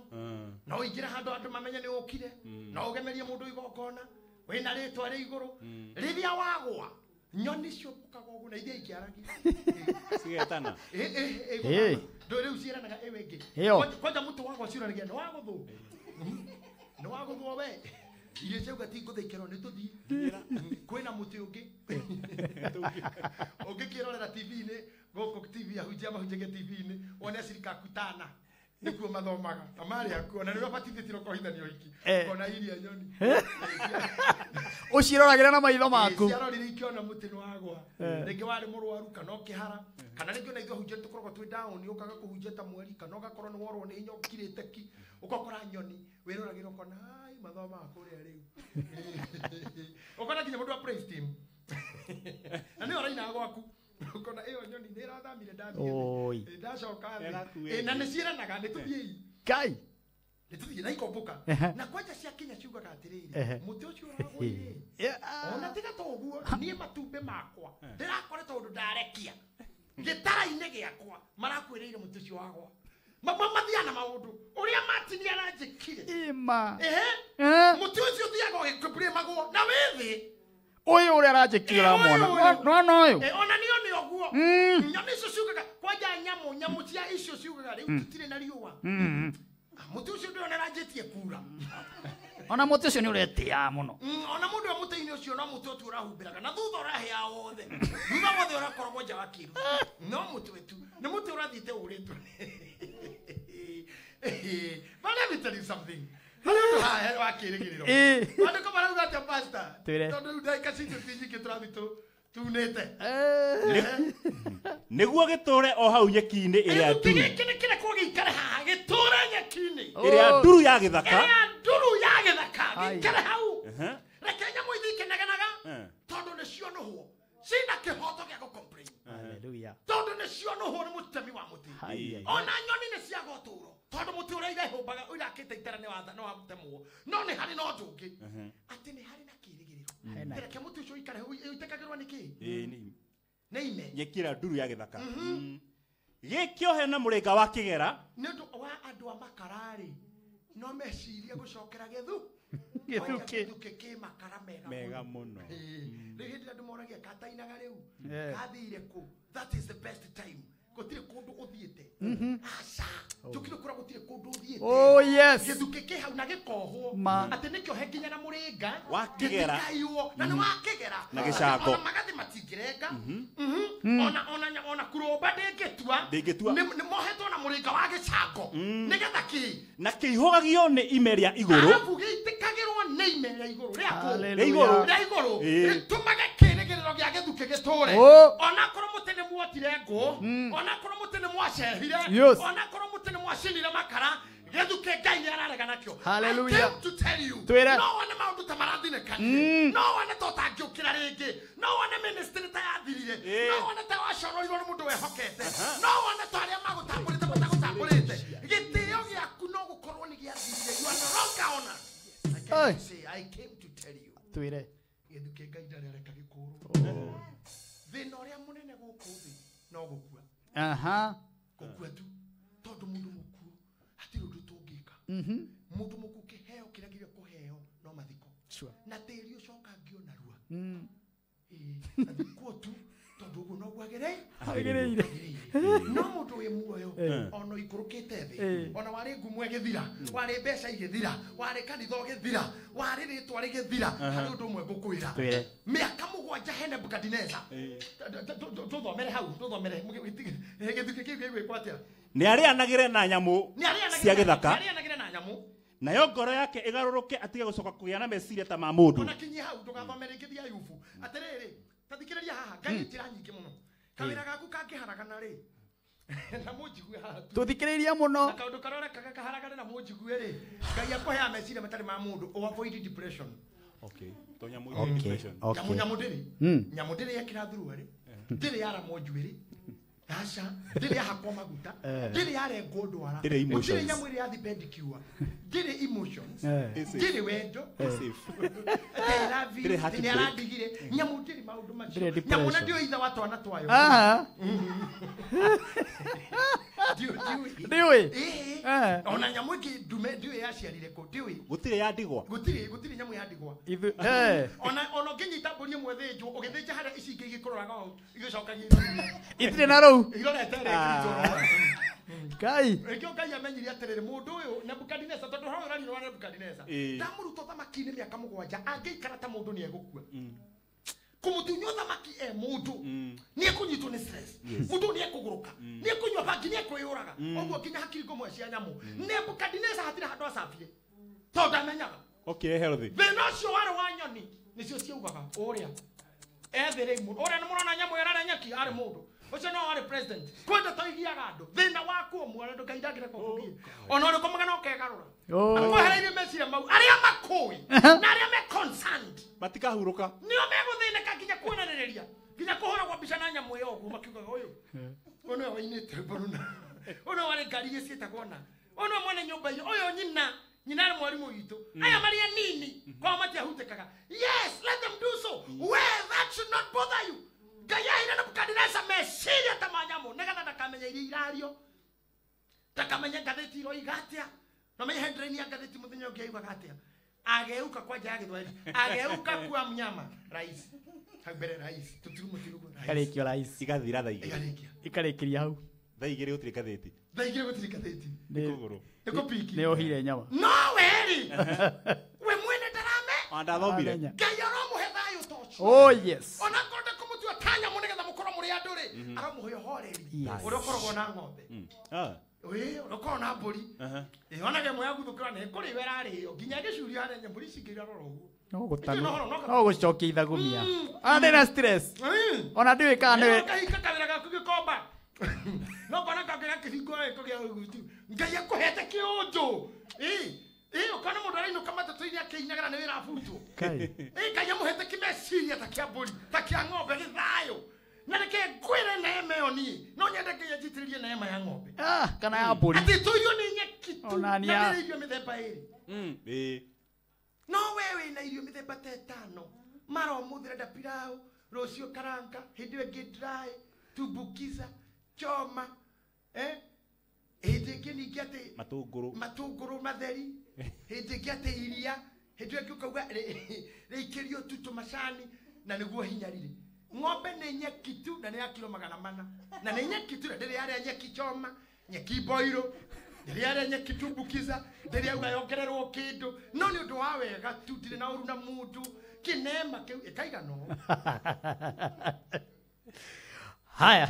no ũingĩre handũ andũ mamenye nĩ ũkire, no ũgemerie mũndũ igongona, wĩna rĩtwa rĩ igũrũ. Rĩrĩa wagũa, nyoni ciũkaga ũguo na iria ingĩaragia. Cigetana. Rĩu ciĩranaga ĩwe ĩngĩ. Kwanja mũtĩ wagwa ciũranagia nĩ wagũthwo. Nĩ wagũthwo we. Irio ciauga ti ngũthĩkĩrwo nĩ tũthiĩ. Kwĩna mũtĩ ũngĩ. Ũngĩkĩrorera TV-inĩ, gũkũ TV ahunjia mahunjagia TV-inĩ, wone acirika aku tana. Nĩkuo mathomaga. Na marĩ akuo na nĩ ũrabatithĩtio ũkohithanio hiki. Ũkona iria nyoni. Ũciroragĩra na maitho maku. Ciarorire ikĩona mũtĩ nĩ wagwa. Rĩngĩ warĩ mũrwaru kana ũkĩhara, kana rĩngĩ ona ithuĩ ahunjia nĩ tũkoragwo twĩ down, ũkaga kũhunjia ta mweri, kana ũgakorwo nĩ worwo nĩ hinya ũkirĩte ki, ũgakora nyoni wĩroragĩra ũkona ai mathomaga kũrĩa rĩu. Ũkona nginya mũndũ wa praise team. Na nĩwe ũrainaga gwaku. Ukona ĩyo nyoni nĩ ĩrathamire ndathiĩ thĩ. Ndacoka thĩ. Na nĩ ciĩranaga nĩ tũthiĩi. Kai. Nĩ tũthiĩ na ikombũka. Na kwanja cia Kenya ciugaga atĩrĩrĩ, mũtĩ ũcio ũragũire. Ona tiga to ũguo, niĩ matumbĩ makwa ndĩrakore tondũ ndarekia gĩtara-inĩ gĩakwa marakwĩrĩire mũtĩ ũcio wagwa. Mathiaga na maũndũ ũrĩa Martin aranjĩkire. Ima. Mũtĩ ũcio ũthiaga ũgĩkũmagwo na wĩ thĩ. Ũyũ ũrĩa aranjĩkire ũramwona. Nona ũyũ. Ona nĩo nĩ ũguo. Nyoni icio ciugaga kwanja nyamũ cia icio ciugaga rĩu tũtirĩ na riũa. Mũtĩ ũcio ndĩrona aranjĩtie kura. Ona mũtĩ ũcio nĩ ũretĩaga mũno. Ona mũndũ wa mũtĩ-inĩ ũcio no mũtĩ ũtu ũrahumbĩraga na thutha ũrahĩa wothe. Thutha wothe ũrakoragwo nja wa kĩru. No mũtĩ tu nĩ mũtĩ ũrathiĩte ũrĩtwo. But let me tell you something. Harĩ ũndũ wa kĩĩrĩgĩrĩro. Maandĩko marauga atĩa pastor? Tondũ rĩu ndagĩka citũ ti nyingĩ tũrathiĩ tunĩte. Nĩguo gĩtũre o hau nyeki-inĩ ĩrĩa nduru. Gĩkĩ nĩ kĩrekwo gĩikare haha gĩtũre nyeki-inĩ. Ĩrĩa nduru ya gĩthaka. Ĩrĩa nduru ya gĩthaka gĩikare hau. Reke nyamũ ithiĩ ikĩnegenaga tondũ nĩcionũhwo. Cina kĩhoto gĩa gũ-complain. Hallelujah. Tondũ nĩcionũhwo nĩ mũtemi wa mũtĩ. Ona nyoni nĩ ciaga ũtũũro. Tondũ mũtĩ ũrĩa irehũmbaga ũrakĩte itara nĩ watemwo. No nĩ harĩ na ũndũ ũngĩ. Atĩ nĩ harĩ na kĩĩrĩgĩrĩro. Reke mũtĩ ũcio ũikare ũitekagĩrwo nĩ kĩĩ? Nĩ ime. Nyeki ĩrĩa nduru ya gĩthaka. Gĩkĩohe na mũrĩnga wa kĩgera. Nĩ ũndũ wa andũ a makara-rĩ, no mecirie gũcokera gĩthu. Gĩthukĩ kĩ makara mega mũno. Rĩu hĩndĩ ĩrĩa andũ moragia katainaga rĩu, kathire kũ? That is the best time. Gũtirĩ kũndũ ũthiĩte. Aca. Njũkire kũra gũtirĩ kũndũ ũthiĩte. Oh yes. Gĩthukĩ kĩ hau na gĩkohwo. Atĩ nĩkĩohe nginya na mũrĩnga wa kĩgera. Gĩtikaiyo na nĩ wa kĩgera. Na gĩcango. Ona magathĩ matingĩrenga. Ona kurũmba ndĩngĩtua. Ndĩngĩtua. Nĩ mohetwo na mũrĩnga wa gĩcango. Nĩgetha kĩ? Na kĩihũgagio nĩ ime rĩa igũrũ. Arabu gĩitĩkagĩrwo nĩ ime rĩa igũrũ. Rĩa kũ? Rĩa igũrũ. Rĩa igũrũ. Rĩtũmage kĩĩrĩgĩrĩro gĩa gĩthukĩ gĩtũre. Ona korwo mũtĩ nĩ muotire ngũ. Ona korwo mũtĩ nĩ mwacehire. Ona korwo mũtĩ nĩ mwacinire makara. Gĩthukĩ Ngai nĩ ararega nakĩo. Hallelujah. I came to tell you. No wone maũndũ ta marathinĩkanire. No wone ta ũtangĩũkĩra rĩngĩ. No wone ministry ta yathirire. No wone ta waconorirwo nĩ mũndũ wehokete. No wone ta arĩa magũtambũrĩte matagũtambũrĩte. Gĩtĩo gĩaku no gũkorwo nĩ gĩathirire. You are no longer honored. I came to say, I came to tell you. Twĩre. Gĩthukĩ Ngai ndarĩ areka gĩkũrwo. Thĩna ũrĩa mũnene gũkũ thĩ no gũkua. Gũkua tu. Tondũ mũndũ mũkuũ hatirĩ ũndũ tũngĩka. Mũndũ mũkuũ kĩheo kĩrĩa kĩrĩa kũheo no mathiko. Na tĩri ũcokangio narua. Mathikwo tu tondũ ũguo noguo agĩrĩire. No mũndũ wĩ muoyo ona ũikũrũkĩte thĩ, ona warĩ ngumo ĩgĩthira, warĩ mbeca igĩthira, warĩ kanitha ũgĩthira, warĩ rĩtwa rĩgĩthira, harĩ ũndũ ũmwe ngũkwĩra. Mĩaka mũgwanja he Nebukadineza. Tũthomere hau, tũthomere. Gĩthukĩ kĩu gĩgwĩkwo atĩa? Nĩ arĩanagĩre na nyamũ cia gĩthaka. Nĩ arĩanagĩre na nyamũ. Nayo ngoro yake ĩgarũrũke atige gũcoka kũgĩa na meciria ta ma mũndũ. Ona kinyie hau ndũgathomere rĩngĩ thia Ayubu. Atĩrĩrĩ, ta thikĩrĩria haha, Ngai njĩra nyingĩ mũno. Kawĩra gaku kangĩharagana rĩ, na mũnjigue haha tu. Tũthikĩrĩria mũno. Na kaũndũ karĩa ũrekaga kaharagane na mũnjigue rĩ, Ngai akũheaga meciria matarĩ ma mũndũ, ũ avoid depression. Okay. To nyamũ irĩ depression. Nyamũ ndĩrĩ. Nyamũ ndĩrĩ yekĩra thuruarĩ, ndĩrĩ yaramwo njuĩrĩ. Aca, ndĩrĩ yahakwo maguta, ndĩrĩ yarengwo ndwara. Ndĩrĩ emotions. Gũtirĩ nyamũ ĩrĩ yathi pedicure. Ndĩrĩ emotions. Ndĩrĩ wendo. Ndĩrĩ heartbreak. Nĩ arandigire. Nyamũ ndĩrĩ maũndũ macio. Nyamũ na ndiũĩ ithe wa twana twayo. Ndiũĩ. Ona nyamũ ĩngĩ ndume ndiũĩ yaciarire kũ, ndiũĩ. Gũtirĩ ya ndigwa. Gũtirĩ nyamũ ya ndigwa. Ona ũngĩnyita mbũri ĩmwe thĩnjwo, ũgĩthĩnja harĩa ici ingĩ igĩkũroraga ũũ, igĩcokagia Itirĩ na rũu. Irorete ĩrĩa ĩkĩritũra. Ngai. Rĩngĩ Ngai amenyire atĩrĩrĩ, mũndũ ũyũ Nebukadineza, tondũ ũhoro ũyũ ũrarirwo wa Nebukadineza. Ndamũruta ũthamaki-inĩ mĩaka mũgwanja, angĩikara ta mũndũ nĩ egũkua. Kũmũtunya ũthamaki e mũndũ, nĩ ekũnyitwo nĩ stress. Mũndũ nĩ ekũgũrũka, nĩ ekũnyua bangi, nĩ ekwĩyũraga. Ũguo nginya hakiri ngũmwe cia nyamũ. Nebukadineza hatirĩ handũ acabire, tondũ ndamenyaga. Okay, healthy. Thĩna ũcio warĩ wa nyoni, nĩcio ciaugaga ũrĩa ethĩ rĩu mũndũ. Ũrĩa nĩ mũrona nyamũ ĩyo ĩrarĩa nyeki, arĩ mũndũ. Ũcio no warĩ president. Kwenda toigiaga andũ. Thĩna waku ũmwe ũrĩa Ngai ndangĩreka ũkũgie. Ona ũrĩkũ no ũkegarũra. Akwehereirie meciria mau arĩa makũĩ na arĩa me concerned Matikahurũka. nĩo megũthĩnĩka nginya kuonanĩrĩria. Nginya kũhũragwo mbica na nyamũ ĩyo ũguo makiugaga ũyũ. Ũyũ nĩwe wainĩte rwĩmbo rũna. Ũyũ nĩwe warĩ ngari iria ciĩtagwo na. Ũyũ nĩwe mwene nyũmba ĩyo. Ũyũ nyina. Nyina arĩ mwarimũ witũ. Aya marĩ anini kwao matiahutĩkaga. Yes, let them do so. Well, that should not bother you. Ngai aheire Nebukadineza meciria ta ma nyamũ nĩgetha ndakamenya iria irario. Ndakamenya ngathĩti iroiga atĩa. Na menye headline ya ngathĩti mũthenya ũngĩ yaugaga atĩa. Ageuka kwa njia ya Gĩthwaĩri. Ageuka kuwa mnyama. Rais. Hau mbere rais. Tutiru mũtiru rais. Ikarĩkio rais. Igathira thaa igĩrĩ. Ikarĩkia. Ikarĩkĩria hau. Thaa igĩrĩ gũtirĩ ngathĩti. Thaa igĩrĩ gũtirĩ ngathĩti. Nĩ kũgũrũ. Nĩ kũpiki. Nĩ ohire nyama. No we-rĩ. We mwene ndarame. Ona ndathomire. Ngai aramũhe thayũ ta ũcio. Oh yes. Ona akorwo ndekũmũtua ta nyamũ nĩgetha mũkorwo mũrĩ andũ rĩ, aramũhe ũhoreri. Ũrĩa ũkoragwo na ng'ombe. Ĩĩ, ũrĩa ũkoragwo na mbũri. Ĩĩ, ona ĩmwe yaguthũkĩra nĩ kũrĩo ĩrarĩo. Nginya gĩcuria harĩa mbũri ici ingĩ irarora ũguo. No gũtanu. No gũcokia ithagumia. Ona ndĩ na stress. Ona ndiũĩ kana nĩwe. Kahinga kawĩra gaku gĩkomba. No kona kangĩ gakĩhingwo gĩko gĩa ũgutu. Ngai akũhete kĩũnjũ. Ĩĩ, ĩĩ, ũkona mũndũ arainũka matatũ-inĩ akĩinagĩra nĩ wĩra abutwo. Ĩĩ, Ngai amũhete kĩmeciria ta kĩa mbũri, ta kĩa ng'ombe gĩthayũ. Na reke ngwĩre neema ĩyo niĩ. No nyende Ngai anjitĩrĩrie neema ya ng'ombe. Kana ya mbũri. Atĩ tũirio nĩ nyeki tu. Ona Na ndĩrĩ irio mĩthemba ĩrĩ. Ĩĩ. No we wĩna irio mĩthemba ta ĩtano. Mara ũmũthĩ ũrenda pilau, rũciũ karanga, hĩndĩ ĩyo ĩngĩ dry, tumbukiza, choma, hĩndĩ ĩngĩ ningĩ atĩ matũngũrũ. Matũngũrũ matheri, hĩndĩ ĩngĩ atĩ iria, hĩndĩ ĩyo ĩngĩ ũkauga rĩikĩrio tu tũmacani na nĩguo hinya rĩrĩ. Ng'ombe nĩ nyeki tu na nĩ ya kiro 400. Na nĩ nyeki tu na ndĩrĩ yarĩa nyeki choma, nyeki boiro, ndĩrĩ yarĩa nyeki tumbukiza, ndĩrĩ yauga yongererwo kĩndũ. No nĩ ũndũ wa wega tu ndirĩ na ũru na mũndũ. Kĩnema kĩu ĩkaigana ũũ. Haya.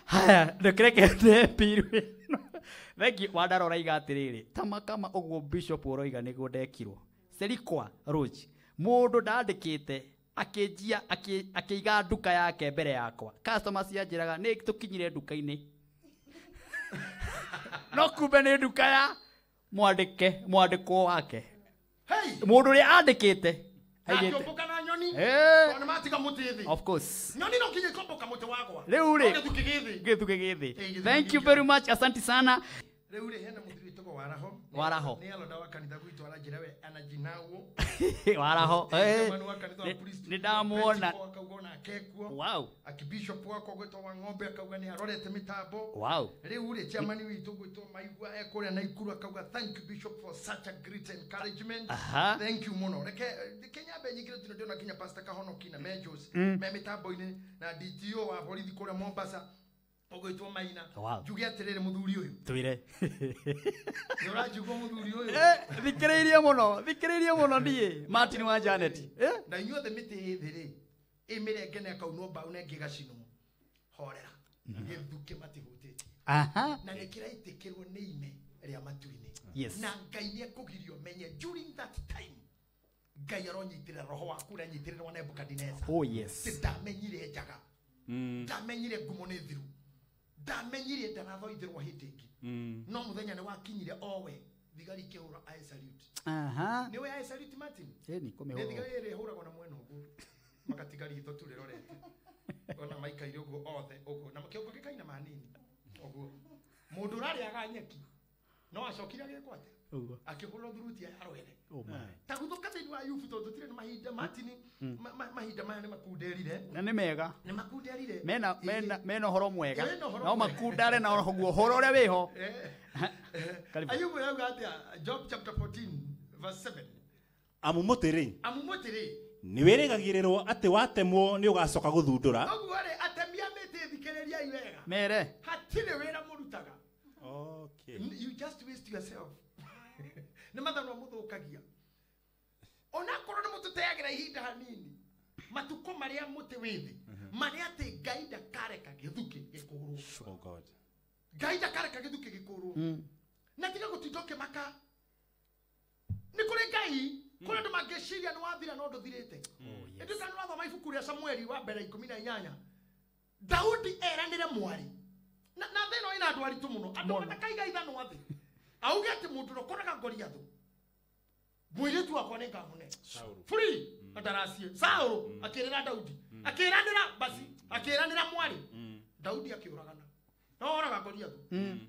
Haya, ndũkĩreke ndepirwe. Thank you. Wandara ũraiga atĩrĩrĩ, ta makama ũguo Bishop ũroiga nĩguo ndekirwo. Serikwa Roach, mũndũ ndandĩkĩte akĩnjia akĩiga nduka yake mbere yakwa. Customers cianjĩraga nĩ tũkinyire nduka-inĩ. No kumbe nĩ nduka ya mwandĩke, mwandĩkwo wake. Hey! Mũndũ ũrĩa andĩkĩte. Akĩũmbũka na nyoni. Ona matiga mũtĩ thĩ. Of course. Nyoni no nginya ikombũka mũtĩ wakwa. Rĩu rĩ. Gĩthukĩ gĩthĩ. Gĩthukĩ gĩthĩ. Thank you very much. Asante sana. Rĩu rĩ hena mũthuri wĩtagwo Waraho. Waraho. Nĩ alonda wa kanitha gwitũ aranjĩra we anajinagwo. Waraho. Nĩ ndamuona. Akauga onake kuo. Wow. Akibishop wakwa gwĩtwo wa ng'ombe akauga nĩ arorete mĩtambo. Wow. Rĩu rĩ chairman witũ gwĩtwo Maigua ekũrĩa Naikuru akauga thank you Bishop for such a great encouragement. Thank you mũno. Reke nyambe nyingĩre tondũ ndĩrona nginya Pastor Kahonoki na Mejos me mĩtambo-inĩ na DTO wa borithi kũrĩa Mombasa. Ũgwĩtwo Maina. Njuge atĩrĩrĩ mũthuri ũyũ. Twĩre. Nĩ ũranjigua mũthuri ũyũ? Thikĩrĩirie mũno, thikĩrĩirie mũno niĩ. Martin wa Janet. Na inyuothe mĩtĩ ĩ thĩ rĩ, ĩmĩrenge na ĩkaunwo mbaũ na ĩngĩ ĩgacinwo. Horera. Gĩthukĩ matihutĩtie. Na nĩ kĩraitĩkĩrwo nĩ ime rĩa matu-inĩ. Yes. Na Ngai nĩ ekũgiria ũmenye during that time. Ngai aronyitĩrĩra roho waku ũrĩa anyitĩrĩrwo Nebukadineza. Oh yes. Ndamenyire njaga. Ndamenyire ngumo nĩ thiru. Ndamenyire ndarathoithĩrwo hĩndĩ ĩngĩ. No mũthenya nĩ wakinyire owe thigari ikĩhũra I salute. Nĩ ũĩ I salute Martin? Ĩni kũmĩhũra. Nĩ thigari ĩrĩa ĩhũragwo na mwena ũguo. Magatiga ritho tu rĩrorete. Ona maikaire ũguo othe ũguo. Na kĩongo gĩkaina manini. Ũguo. Mũndũ ũrarĩaga nyeki no acokire agĩkwo atĩa? Ũguo. Akĩhũrwo thurutia ya rwere. Oh my. Ta gũthũka thĩinĩ wa Ayubu tondũ tũtirĩ na mahinda Martin, mahinda maya nĩ makunderire. Na nĩ mega. Nĩ makunderire. Mena ũhoro mwega. No makundare na ũguo ũhoro ũrĩa wĩho. Ayubu yauga atĩa? Job chapter 14 verse 7. Amu mũtĩ rĩ. Amu mũtĩ rĩ. Nĩ wĩrĩgagĩrĩrwo atĩ watemwo nĩ ũgacoka gũthundũra. Ũguo rĩ atemi a mĩtĩ thikĩrĩriai wega. Mere. Hatirĩ wĩra mũrutaga. Okay. You just waste yourself. Nĩ mathanwa mũthũkagia. Onakorwo nĩ mũtũteagĩra ihinda hanini. Matukũ marĩa mũtĩ wĩ thĩ, marĩa atĩ Ngai ndakareka gĩthukĩ gĩkũrwo. Oh God. Ngai ndakareka gĩthukĩ gĩkũrwo. Na tiga gũtinda ũkĩmaka. Nĩ kũrĩ Ngai, kũrĩ andũ mangĩciria nĩ wathira no ndũthirĩte. Ĩndĩ kana ũrathoma ibuku rĩa Samueli wa mbere 18. Daudi eranĩre mwarĩ. Na thĩ ĩno ĩna andũ aritũ mũno. Andũ matakaiga ithanwa thĩ. Auge atĩ mũndũ ũrĩa ũkoraga Goliathũ, mũirĩtu wakwa nĩ ngamũne. Free na ndaracie. Saũlũ akĩrĩra Daudi. Akĩranĩra basi akĩranĩra mwari Daudi akĩũragana no oraga Goliathu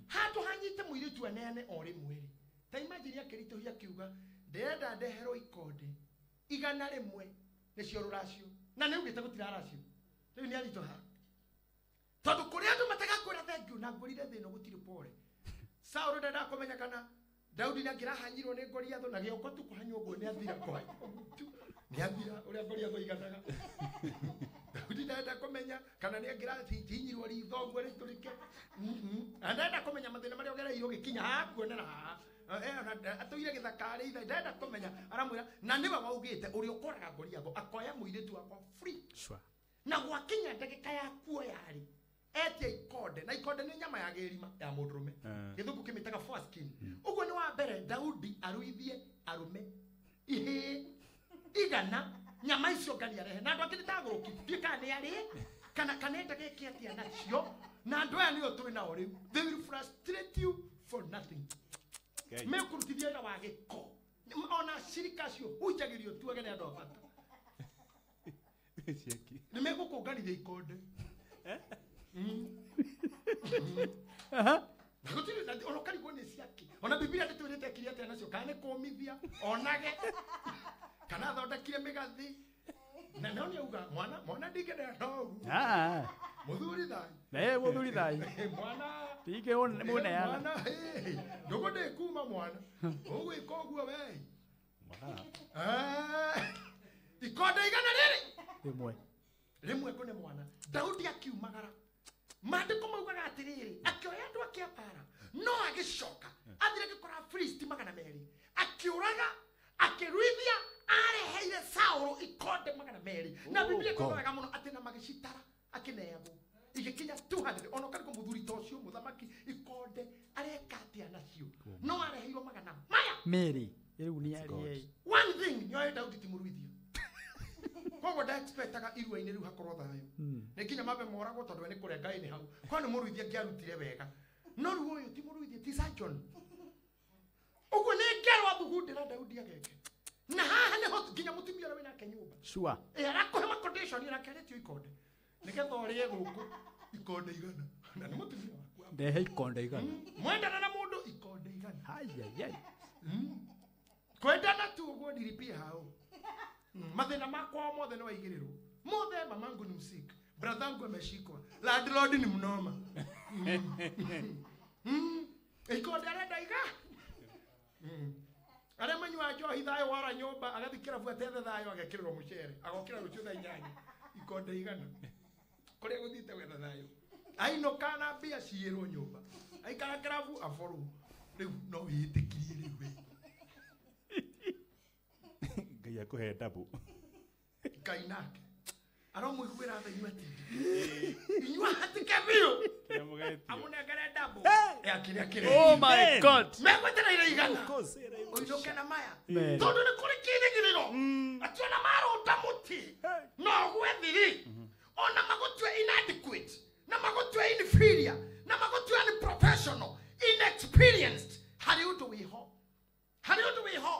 handũ hanyite mũirĩtu aneane o rĩmwe rĩ ta imagine akĩritũhia akiuga ndĩrenda ndeherwo ikonde 100 nĩcio rũracio na nĩ ugĩte gũtira racio rĩu nĩ aritũha tondũ kũrĩa andũ matagakwĩra thengiũ na ngũrire thĩna gũtirĩ pore Saũlũ ndendaga kũmenya kana Daudi nĩ angĩrahanyirwo nĩ Goliathu na gĩoko tu kũhanywo ũguo nĩ athira nĩ athira ũrĩa Goliathu aiganaga Daudi ndenda kũmenya kana nĩ angĩrahihinyirwo ritho ũguo rĩtũrĩke ndenda kũmenya mathĩna marĩa ũgereire ũgĩkinya haha kuonera haha atũire gĩthaka arĩitha ndenda kũmenya aramwĩra na nĩwe waugĩte ũrĩa ũkoraga Goliathu akoya mũirĩtu wakwa free Sure. na gwakinya ndagĩka ya kuoya rĩ etia ikonde na ikonde nĩ nyama ya gĩrima ya mũndũrũme gĩthũngũ kĩmĩtaga foreskin ũguo nĩ wa mbere Daudi aruithie arũme ihĩĩ 100 nyama icio ngani arehe na andũ angĩ nĩtagũrũki ndiũĩ kana nĩ arĩe kana endaga eke atĩa nacio na andũ aya nĩo twĩ nao rĩu they will frustrate you for nothing mekũrutithia wĩra wa gĩko ona cirika acio hunjagĩrio tuage nĩ andũ a bata nĩ megũkũnganithia ikonde na gũtirĩ ona ũkarigwo nĩ ciake ona Bibilia ndĩtwĩrĩte ekire atĩa nacio kana nĩ kũmithia onage kana athondekire mĩgathĩ na no nĩ auga mwana ndingĩnea no ũguo mũthuri thai mũthuri thai mwana ndingĩmũneana mwana ndũgũ ndĩkuma mwana ũgwĩka ũguo we ikonde 100 rĩmwe kũne mwana Daudi akiumagara maandĩko maugaga atĩrĩrĩ akĩoya andũ ake a mbara no agĩcoka athire gĩkora Afilisti 200 akĩũraga akĩruithia areheire Saũlũ ikonde 200 na Biblia ĩkoiga wega mũno atĩ na magĩcitara akĩneagwo igĩkinya 200 ona ũkarigwo mũthuri ta ũcio mũthamaki ikonde areka atĩa nacio no areheirwo 200 merĩ rĩu nĩ arĩe one thing nĩoĩ Daudi ti mũruithia koguo ndaexpectaga irua-inĩ rĩu hakorwo thayũ nĩ nginya mambe moragwo tondũ we nĩ kũrĩa Ngai nĩ hau korwo nĩ mũruithia angĩarutire wega no rĩu ũyũ ti mũruithia ti surgeon ũguo nĩ ngero athugundĩra Daudi ageke na haha nĩho nginya mũtumia ũrĩa wĩnake nyũmba sure arakũhe macondition nake aretio ikonde nĩgetha ũrĩe gũkũ ikonde 100 na nĩ mũtumia waku ndehe ikonde 100 mwendana na mũndũ ikonde 100 ayayay kwendana tu ũguo ndiripie hau mathĩna makwa mothe nĩ waigĩrĩrwo mothe mamangu ni msik brathangu ameshikwa landlord ni mnoma ikonde arenda iga arĩa manyuaga njohi thayũ wara nyũmba agathiĩ kĩrabu atethe thayũ agekĩrĩrwo mũcere agokĩra rũciũ thaa 8 ikonde 100 kũrĩa gũthiĩte gwetha thayũ ainũka na mbia ciĩrwo nyũmba aikara kĩrabu aborwo rĩu no wĩĩtĩkirie rĩu we Ngai akũhe ndabu Ngai nake aromũiguĩra tha inyuĩ atindi inyuĩ hatike biũ amũnengere ndabu ya kĩrĩa kĩrĩ oh my god megwetereire 100 ũinũke na maya tondũ nĩ kũrĩ kĩrĩgĩrĩro atĩ ona marũnda mũtĩ no gwethiri ona magũtue inadequate na magũtue inferior na magũtue unprofessional inexperienced harĩ ũndũ wĩho harĩ ũndũ wĩho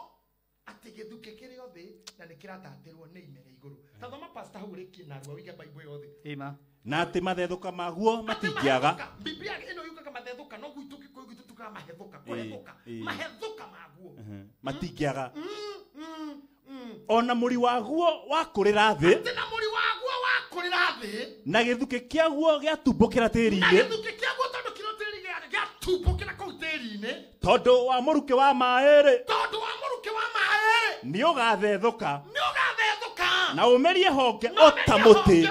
atĩ gĩthukĩ kĩrĩ o thĩ na nĩ kĩratatĩrwo nĩ imere igũrũ ta thoma pastor hau ũrĩkie narua ũige Bible yothe ĩma na atĩ mathethũka maguo matingĩaga Biblia ĩno yugaga mathethũka no gwitũ Gĩkũyũ gwitũ tugaga mahethũka kũhethũka mahethũka maguo matingĩaga ona mũri waguo wakũrĩra thĩ atĩ na mũri waguo wakũrĩra thĩ na gĩthukĩ kĩaguo gĩatumbũkĩra na tĩri-inĩ gĩthukĩ kĩaguo tondũ kĩrĩ tĩri gĩatumbũkĩra kũu tĩri-inĩ tondũ wa mũrukĩ wa maĩ-rĩ tondũ wa mũrukĩ wa maĩ-rĩ nĩ ũgathethũka nĩ ũgathethũka na ũmerie honge o ta mũtĩ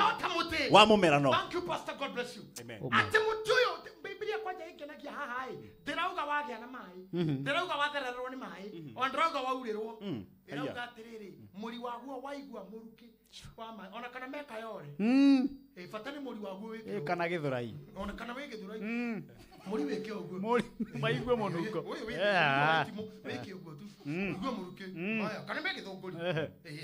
wa mũmerano Thank you pastor, God bless you. Amen. Atĩ mũtĩ ũyũ Biblia kwanja ĩngenagia haha ĩ ndĩrauga wagĩa na maĩ ndĩrauga wathererwo nĩ maĩ ona ndĩrauga waurĩrwo ĩrauga atĩrĩrĩ mũri waguo waigua mũrukĩ wa maĩ ona kana meka yore bata nĩ mũri waguo wĩke kana gĩthũrai ona kana wĩ gĩthũrai mũri wĩke ũguo mũri maigue mũnungo ũyũ wĩke ũguo tu ũguo mũrukĩ maya kana me gĩthũngũri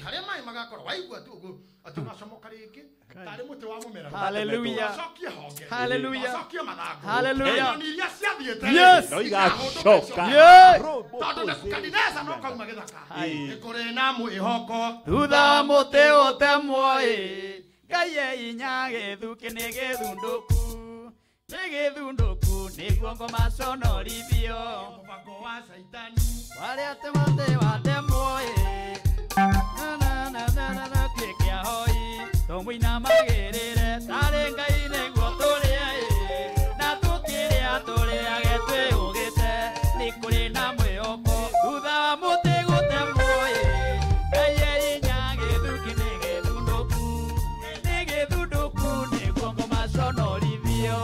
harĩa maĩ magakora waigua tu ũguo atĩ ũgacomoka rĩngĩ tarĩ mũtĩ wa mũmera Hallelujah. ũcokie honge Hallelujah. ũcokie mathangũ Hallelujah. nyoni iria ciathiĩte Yes. no igacoka Yeah. tondũ Nebukadineza no kauma gĩthaka nĩ kũrĩ na mwĩhoko Thutha wa mũtĩ ũtemwo ĩ Ngai einya gĩthukĩ nĩ gĩthundũku. Nĩ gĩthundũku nĩguo ngoma conorithio. Mũbango wa Caitani. Warĩa temate watemwo ĩ. Na na na na na na tuĩke ahoi. Tũmũinamagĩrĩre tarĩ Ngai nĩguo tũrĩe ĩ. Na tũkĩrĩa tũrĩage twĩhũgĩte. Nĩ kũrĩ na mwĩhoko thutha wa mũtĩ gũtemwo ĩ. Ngai einya gĩthukĩ nĩ gĩthundũku. Nĩ gĩthundũku nĩguo ngoma conorithio.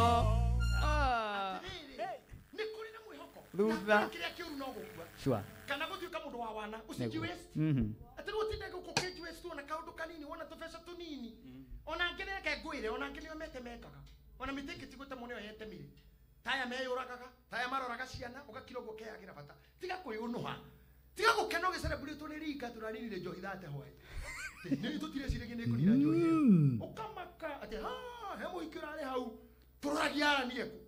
Atĩrĩrĩ, nĩ kũrĩ na mwĩhoko. Thutha. Na kĩrĩa kĩũru no gũkua. Sure. Kana gũtuĩka mũndũ wa wana ũciji waste. Atĩ rĩu ũtinde gũkũ ũkĩnji waste ona kaũndũ kanini wona tũbeca tũnini. Ona angĩ reke ngwĩre ona angĩ nĩo metemekaga. Ona mĩtĩ ĩngĩ ti gũtemwo nĩyo yetemire. Taya meyũragaga, taya maroraga ciana ũgakira ũguo ũkeyagĩra bata. Tiga kwĩũnũha. Tiga gũkena ũgĩcereburetwo nĩ rika tũraninire njohi thate hwaĩ. Nĩ tũtireciragia nĩ kũnina njohi ĩyo. Ũkamaka atĩ ha he mũhiki ũrarĩ hau tũroragia aranie kũ.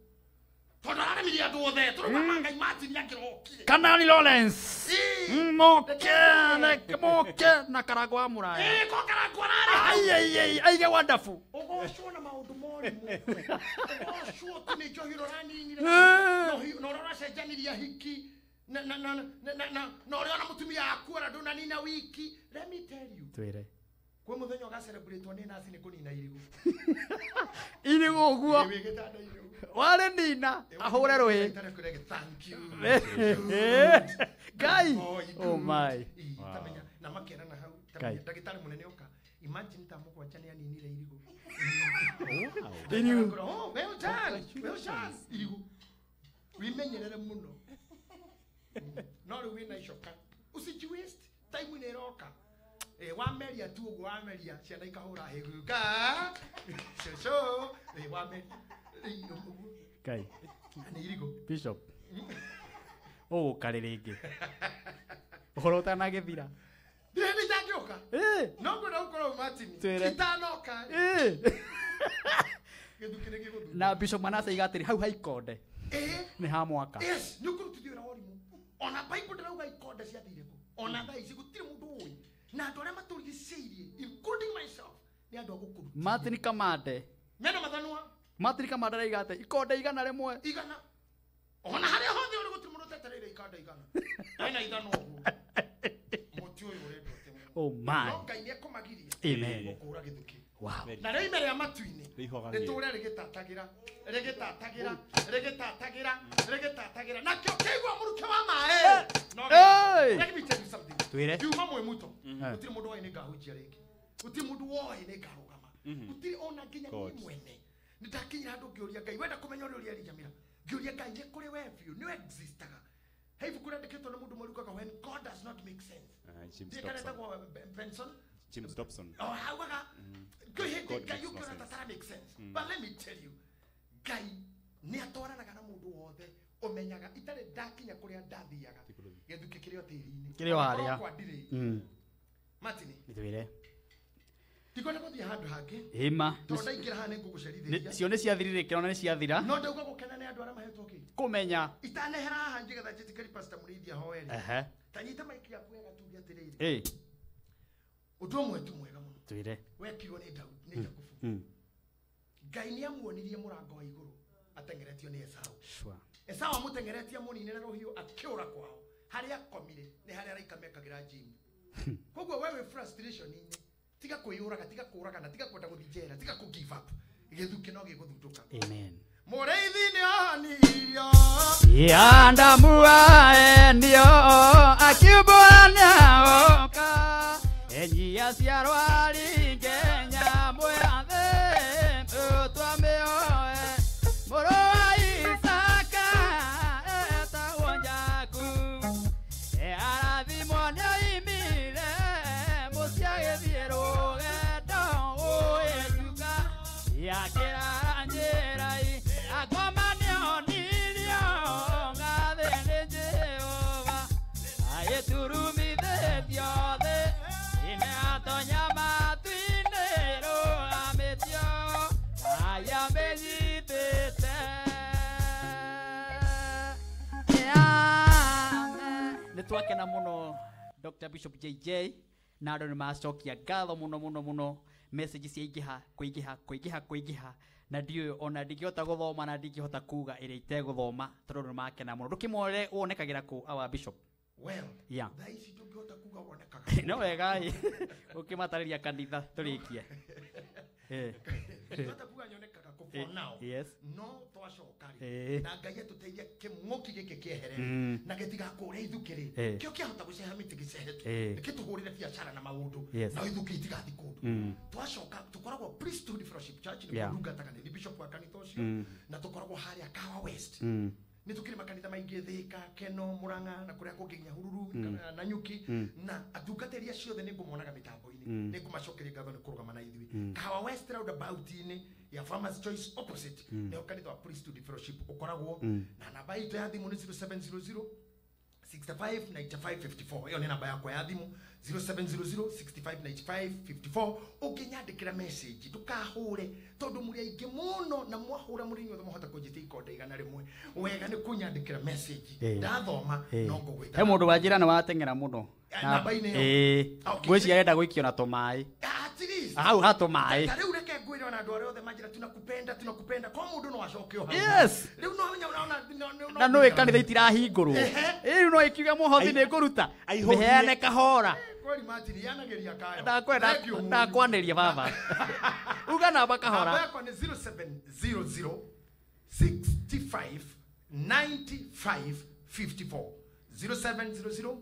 Tondũ araremirie andũ othe tũrauga Ngai Martin angĩrokire. Kanani Lawrence. Ĩĩ. Moke moke na Karangũ wa Mũraya. Ĩĩ, ko Karangũ ararĩ hau. Ai ai ai aige wonderful. Ũgocwo na maũndũ morimũ. Ũgocwo tu nĩ njohi ũraninire. Na ũrĩa ũracenjanirie hiki. Na na na na na na na ũrĩa ona mũtumia aku ona ndũnanina wiki. Let me tell you. Twĩre. Kwĩ mũthenya ũgacelebrate nĩ naci nĩ kũnina irigũ. Irigũ ũguo. Wĩ gĩtanda irigũ. Warĩ nina ahũre rũhĩ. Thank you. Ngai. Boy, Oh my. Ĩ, tamenya na makerana hau. Ngai. Tamenya ndagĩtarĩ mũnene oka. Imagine ta mũgwanja nĩ aninire irigũ. Irigũ. Oh, well done. Well done. Irigũ. Wĩmenyerere mũno. No rĩu wĩna icoka. Ũciji waste time nĩ ĩroka. Wameria tu ũguo wameria ciana ikahũra hĩguka. Cũcũ. Wameria. Ũguo. Ngai. Nĩ irigũ. Bishop. Ũgũka rĩ rĩngĩ. Ũhoro ũtanagĩthira. Ndirĩ hĩndĩ itangĩũka. Ĩ. No ngwenda gũkorwo Martin. Twĩre. Itanoka. Ĩ. Gĩthukĩ nĩ gĩgũthundũka. Na Bishop Manase aiga atĩrĩ hau ha ikonde. Ĩ. Nĩ ha mwaka. Yes, nĩ ũkũrutithio wĩra wa ũrimũ. Ona Bible ndĩrauga ikonde ciathire kũ. Ona thaa ici gũtirĩ mũndũ ũĩ. Na andũ arĩa matũrigicĩirie, including myself, nĩ andũ a gũkũrutithia. Martin Kamande. Mena mathanwa Martin Kamande araiga atĩ ikonde 100. 100. Ona harĩa hothe ũrĩ gũtirĩ mũndũ ũtetereire ikonde 100. Mena ithanwa ũguo. Mũtĩ ũyũ ũrendwo ũtemwo. Oh my. No Ngai nĩekũmagiria. Amen. Gũkũra gĩthukĩ. Wow. Na rĩo ime rĩa matu-inĩ Rĩihũgagie. rĩtũre rĩgĩtatagĩra rĩgĩtatagĩra rĩgĩtatagĩra rĩgĩtatagĩra nakĩo kĩigua mũrukĩ wa maĩ. No Hey! let me tell you something. Twĩre. Ngiuma mwĩ muto gũtirĩ mũndũ woĩ nĩ ngahunjia rĩngĩ. Gũtirĩ mũndũ woĩ nĩ ngarũgama. Gũtirĩ ona nginya niĩ God. mwene. Nĩ ndakinyire handũ ngĩũria Ngai wenda kũmenya ũrĩa ũrĩa Elijah ngĩũria Ngai nĩ kũrĩ we biũ nĩ existaga. He ibuku rĩandĩkĩtwo nĩ mũndũ ũmwe riugaga when God does not make sense. James Ndiĩ kana Dobson. etagwo Benson. James Dobson. Oh, haugaga kwĩ hĩndĩ God Ngai makes no ũngĩona sense. ta tara make sense. But let me tell you, Ngai nĩ atwaranaga na mũndũ wothe ũmenyaga itarĩ ndakinya kũrĩa ndathiaga gĩthukĩ kĩrĩ o tĩri-inĩ. Kĩrĩ o harĩa. Korwo kwa ndirĩ. Martin, Twĩre. ndikwenda gũthiĩ handũ hangĩ Ĩma. tondũ ndaingĩra haha nĩ ngũgũcerithĩria. Cio nĩ ciathirire kĩrona nĩ ciathira. No ndauga gũkena nĩ andũ arĩa mahetwo kĩ. Kũmenya. Itanehera haha njigetha njĩtĩkĩri Pastor Mũrĩithi ahoe rĩ. Ehe. Ta nyita maiki yaku wega tuge atĩrĩrĩ. Ĩ. Ũndũ ũmwe tu mwega mũno Twĩre. wekirwo nĩ Daudi nĩ Jakubu. Ngai nĩ amuonirie mũrango wa igũrũ ateng'eretio nĩ Esau. Sure. Esau amũteng'eretie amũninĩre rũhiũ akĩũra kwao. Harĩa akomire nĩ harĩa araika mekagĩra gym. Koguo we wĩ frustration-inĩ, tiga kwĩyũraga, tiga kũũragana, tiga kwenda gũthiĩ njera, tiga kũ give up. Gĩthukĩ no gĩgũthundũka. Amen. Mũrĩithi nĩ onirio. Yandamuaendio akiumbũrania oka enyia ciarwa ringenya mwathe twamĩoe mũrũ wa Isaka etagwo Jakubu arathimwo nĩoimire mũciĩ agĩthiĩ rũgendo ũgĩtuka yakĩra njĩra akoma nĩonirio ngathĩ nĩ Jehova agĩturumithĩtio thĩ ine atonya matu-inĩ rũgamĩtio ayamĩnyitĩte. Nĩ twakena mũno Dr. Bishop JJ na andũ nĩ macokia ngatho mũno mũno mũno Message ciaingĩha kũingĩha kũingĩha kũingĩha na ndiũĩ ona ndingĩhota gũthoma na ndingĩhota kuga ĩrĩa itegũthoma tondũ nĩ makena mũno. Ndũkĩmwore wonekagĩra kũ our bishop? Well, yeah. Thaa ici ndũngĩhota kuga wonekaga. No wega ĩ ũkĩmatarĩria kanitha tũrĩkie. Ndingĩhota kuga nyonekaga kũ for now. Yes. No twacoka rĩ na Ngai atũteithia kĩng'ũki gĩkĩ kĩehere na gĩtigakũre ithukĩ rĩ kĩo kĩahota gũceha mĩtĩ gĩcehe tu nĩkĩtũhũrĩre biacara na maũndũ na ithukĩ itigathiĩ kũndũ. Twacoka tũkoragwo Priesthood Fellowship Church nĩkuo ndungataga nĩ bishop wa kanitha ũcio na tũkoragwo harĩa Kahawa West. Nĩ tũkĩrĩ makanitha maingĩ Thika, Keno, Murang'a na kũrĩa kũngĩ nginya Hururu na Nyuki na atungatĩri acio othe nĩngũmonaga mĩtambo-inĩ nĩngũmacokeria ngatho nĩ kũrũgama na ithuĩ. Kahawa West roundabout-inĩ ya Farmers Choice opposite nĩho kanitha wa Priesthood Fellowship ũkoragwo na namba itũ ya thimũ nĩ 0700 65 95 54. Ĩyo nĩ namba yakwa ya thimũ 0700 65 95 54. Ũngĩnyandĩkĩra message ndũkahũre tondũ mũrĩ aingĩ mũno na mwahũra mũrĩ inyuothe mwahota kũnjĩtia ikonde 100. Wega nĩ kũnyandĩkĩra message ndathoma no ngũgwĩta. He mũndũ wanjĩra nĩ wateng'era mũno namba-inĩ ĩyo. Ngwĩciria arenda gũikio na tũmaĩ. Hau ha tũmaĩ. Ta rĩu reke ngwĩre ona andũ arĩa othe manjĩra tunakupenda tunakupenda kwa mũndũ no acoke o hau. Yes. Rĩu no unaona na nĩ kanitha itirahingũrwo. Rĩu no ikiuga mũhothi nĩ ngũruta. Mĩheane kahora. Kweli Martin yanageria kayo. Ndakwenda ndakwanĩria baba. Uga namba kahora. Namba yakwa nĩ 0700 65 95 54. 0700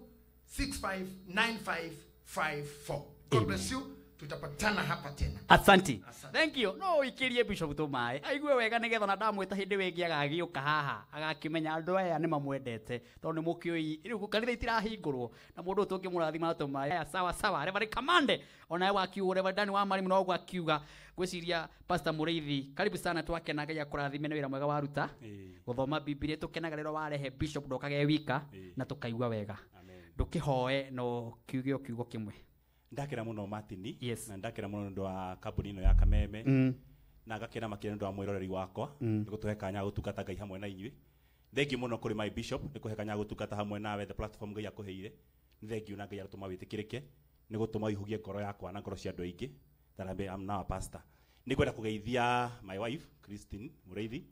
65 95 54. God bless you. Tutapatana hapa tena. Asante. Thank you. No ikirie bishop tũmaĩ aigue wega nĩgetha ona ndamwĩta hĩndĩ wĩngĩ agagĩũka haha agakĩmenya andũ aya nĩ mamwendete tondũ nĩ mũkĩũi rĩu kanitha itirahingũrwo na mũndũ ũyũ tũngĩmũrathima tũmaĩ. Aya sawa sawa. Reverend Kamande onawe wakiuga Reverend Dani wa Marimu no ũguo akiuga ngwĩciria Pastor Mũrĩithi karibu sana twakena Ngai akũrathime nĩ wĩra mwega waruta gũthoma Bibilia tũkenaga rĩrĩa warehe bishop ndũkage wika na tũkaigua wega. Ndũkĩhoe no kiuge o kiugo kĩmwe. Ndakera muno Martin. Yes. Na ndakera muno ndu wa kambuni ino ya Kameme na ngakena makĩria nĩ ũndũ wa mwĩroreri wakwa nĩ gũtũhe kanya gũtungata Ngai hamwe na inyuĩ. Thengiũ mũno kũrĩ my bishop nĩ kũhe kanya gũtungata hamwe nawe the platform Ngai akũheire. Nĩ thengiũ na Ngai arotũma wĩtĩkĩrĩke nĩ gũtũma ũihũgie ngoro yakwa na ngoro cia andũ aingĩ that I'm now a pastor. Nĩ ngwenda kũgeithia my wife Christine Mũrĩithi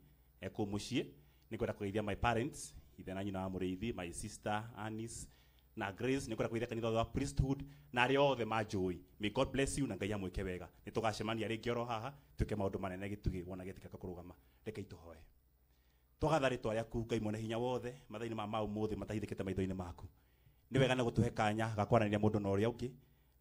ekũu mũciĩ. Nĩ ngwenda kũgeithia my parents ithe na nyina wa Mũrĩithi, my sister Anis na Grace. Nĩ ngwenda kũgeithia kanitha wa Priesthood na arĩa othe manjũĩ. May God bless you na Ngai amwĩke wega. Nĩ tũgacemania rĩngĩ oro haha twĩke maũndũ manene gĩtugĩ wona gĩtikaka kũrũgama. Reke itũhoe. Twagatha rĩtwa rĩaku Ngai mwene hinya wothe mathaa-inĩ ma ũmũthĩ matahithĩkĩte maitho-inĩ maku. Nĩ wega na gũtũhe kanya ga kwaranĩria mũndũ na ũrĩa ũngĩ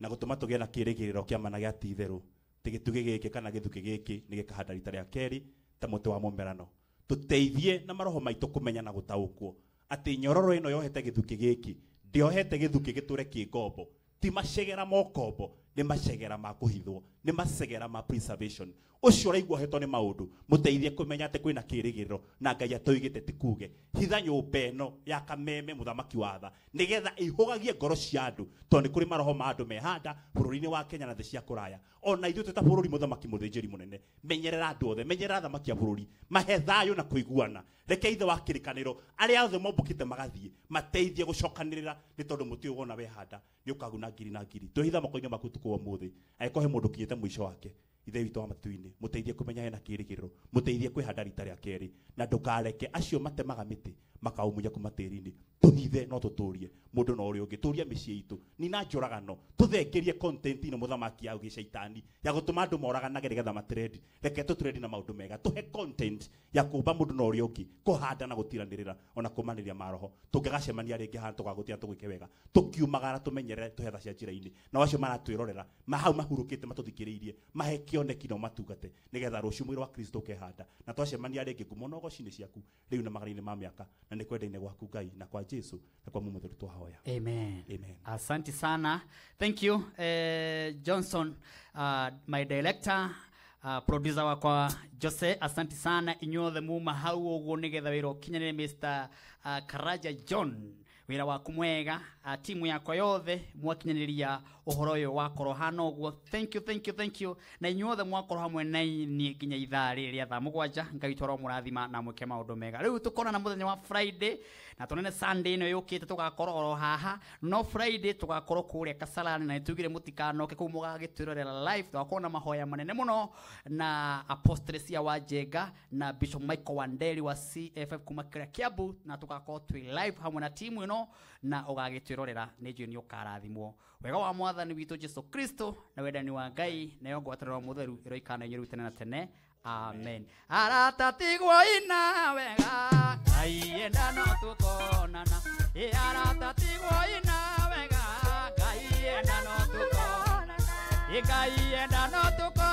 na gũtũma tũgĩe na kĩĩrĩgĩrĩro kĩa ma na gĩa ti-itherũ atĩ gĩtugĩ gĩkĩ kana gĩthukĩ gĩkĩ nĩ gĩkahanda rita rĩa kerĩ ta mũtĩ wa mũmerano. Tũteithie na maroho maitũ kũmenya na gũtaũkwo atĩ nyororo ĩno yohete gĩthukĩ gĩkĩ ndĩohete gĩthukĩ gĩtũre kĩ ngombo. Ti macegera ma ũkombo, nĩ macegera ma kũhithwo, nĩ macegera ma preservation. Ũcio ũraigua ohetwo nĩ maũndũ mũteithie kũmenya atĩ kwĩna kĩĩrĩgĩrĩro na Ngai atũigĩte ti kuge. Hitha nyũmba ĩno ya Kameme mũthamaki wa tha nĩgetha ĩihũgagie ngoro cia andũ tondũ nĩ kũrĩ maroho ma andũ mehanda bũrũri-inĩ wa Kenya na thĩ cia kũraya. Ona ithuĩ twĩ ta bũrũri mũthamaki mũthĩnjĩri mũnene menyerera andũ othe, menyerera athamaki a bũrũri, mahe thayũ na kũiguana. Reke ithe wa kĩrĩkanĩro arĩa othe mombũkĩte magathiĩ mateithie gũcokanĩrĩra nĩ tondũ mũtĩ ũyũ wona wehanda nĩ ũkaguna ngiri na ngiri. Twĩhitha moko-inĩ maku ũtukũ wa ũmũthĩ angĩkorwo he mũndũ ũkinyĩte mũico wake ithe witũ wa matu-inĩ mũteithie kũmenya hena kĩĩrĩgĩrĩro, mũteithie kwĩhanda rita rĩa kerĩ na ndũkareke acio matemaga mĩtĩ makaumunya kuma tĩri-inĩ. Tũhithe no tũtũrie mũndũ na ũrĩa ũngĩ, tũrie mĩciĩ itũ nina njũragano, tũthengerie content ĩno mũthamaki ya gĩcaitani ya gũtũma andũ moraganage nĩgetha matrendi. Reke tũtrendi na maũndũ mega, tũhe content ya kũmba mũndũ na ũrĩa ũngĩ, kũhanda na gũtiranĩrĩra ona kũmanĩria maroho. Tũngĩgacemania rĩngĩ haha tũgagũtira tũgwĩke wega, tũkiumagara tũmenyerere tũhe tha cia njĩra-inĩ na acio maratwĩrorera mahau mahurũkĩte matũthikĩrĩirie mahe kĩoneki na ũmatungate nĩgetha rũciũ mwĩrĩ wa Kristo ũkehanda na twacemania rĩngĩ ngumo na ũgoci-inĩ ciaku rĩu na magana-inĩ ma mĩaka na nĩ kwenda-inĩ gwaku Ngai na kwa Jesu na kwa Mungu mũtheru twahoya. Amen. Amen. Asante sana. Thank you Johnson, my director, producer wakwa Jose, asante sana inyuothe muma hau ũguo nĩgetha wĩra ũkinyanĩre. Mr. Karaja John Wĩra waku mwega, timu yakwa yothe mwakinyanĩria ũhoro ũyũ wakorwo hana ũguo. Thank you, thank you, thank you. Na inyuothe mwakorwo hamwe na niĩ nginya ithaa rĩrĩ rĩa thaa 7, Ngai witũ aromũrathima na mwĩke maũndũ mega. Rĩu tũkonana mũthenya wa Friday na tuonane Sunday ĩno yũkĩte, tũgakorwo oro haha, no Friday tũgakorwo kũrĩa Kasarani, na nĩtugire mũtikanoke kũu mũgagĩtwĩrorera live. Tũgakorwo na mahoya manene mũno na Apostle Sia wa Njenga na Bishop Michael Wanderi wa CFF kuma kĩrĩa Kiambu, na tũgakorwo twĩ live hamwe na timu ĩno na ũgagĩtwĩrorera. Nĩ njũĩ nĩ ũkarathimwo. Wega wa Mwathani witũ Jesu Kristo na wendani wa Ngai nayo ngwatanĩro mũtheru ĩroikara na inyuĩ rĩu tene na tene. Amen. Arata tigwo ina wega, Ngai enda no tũkonana. Ĩ arata tigwo ina wega, Ngai enda no tũkonana. Ĩ Ngai enda no tũkonana.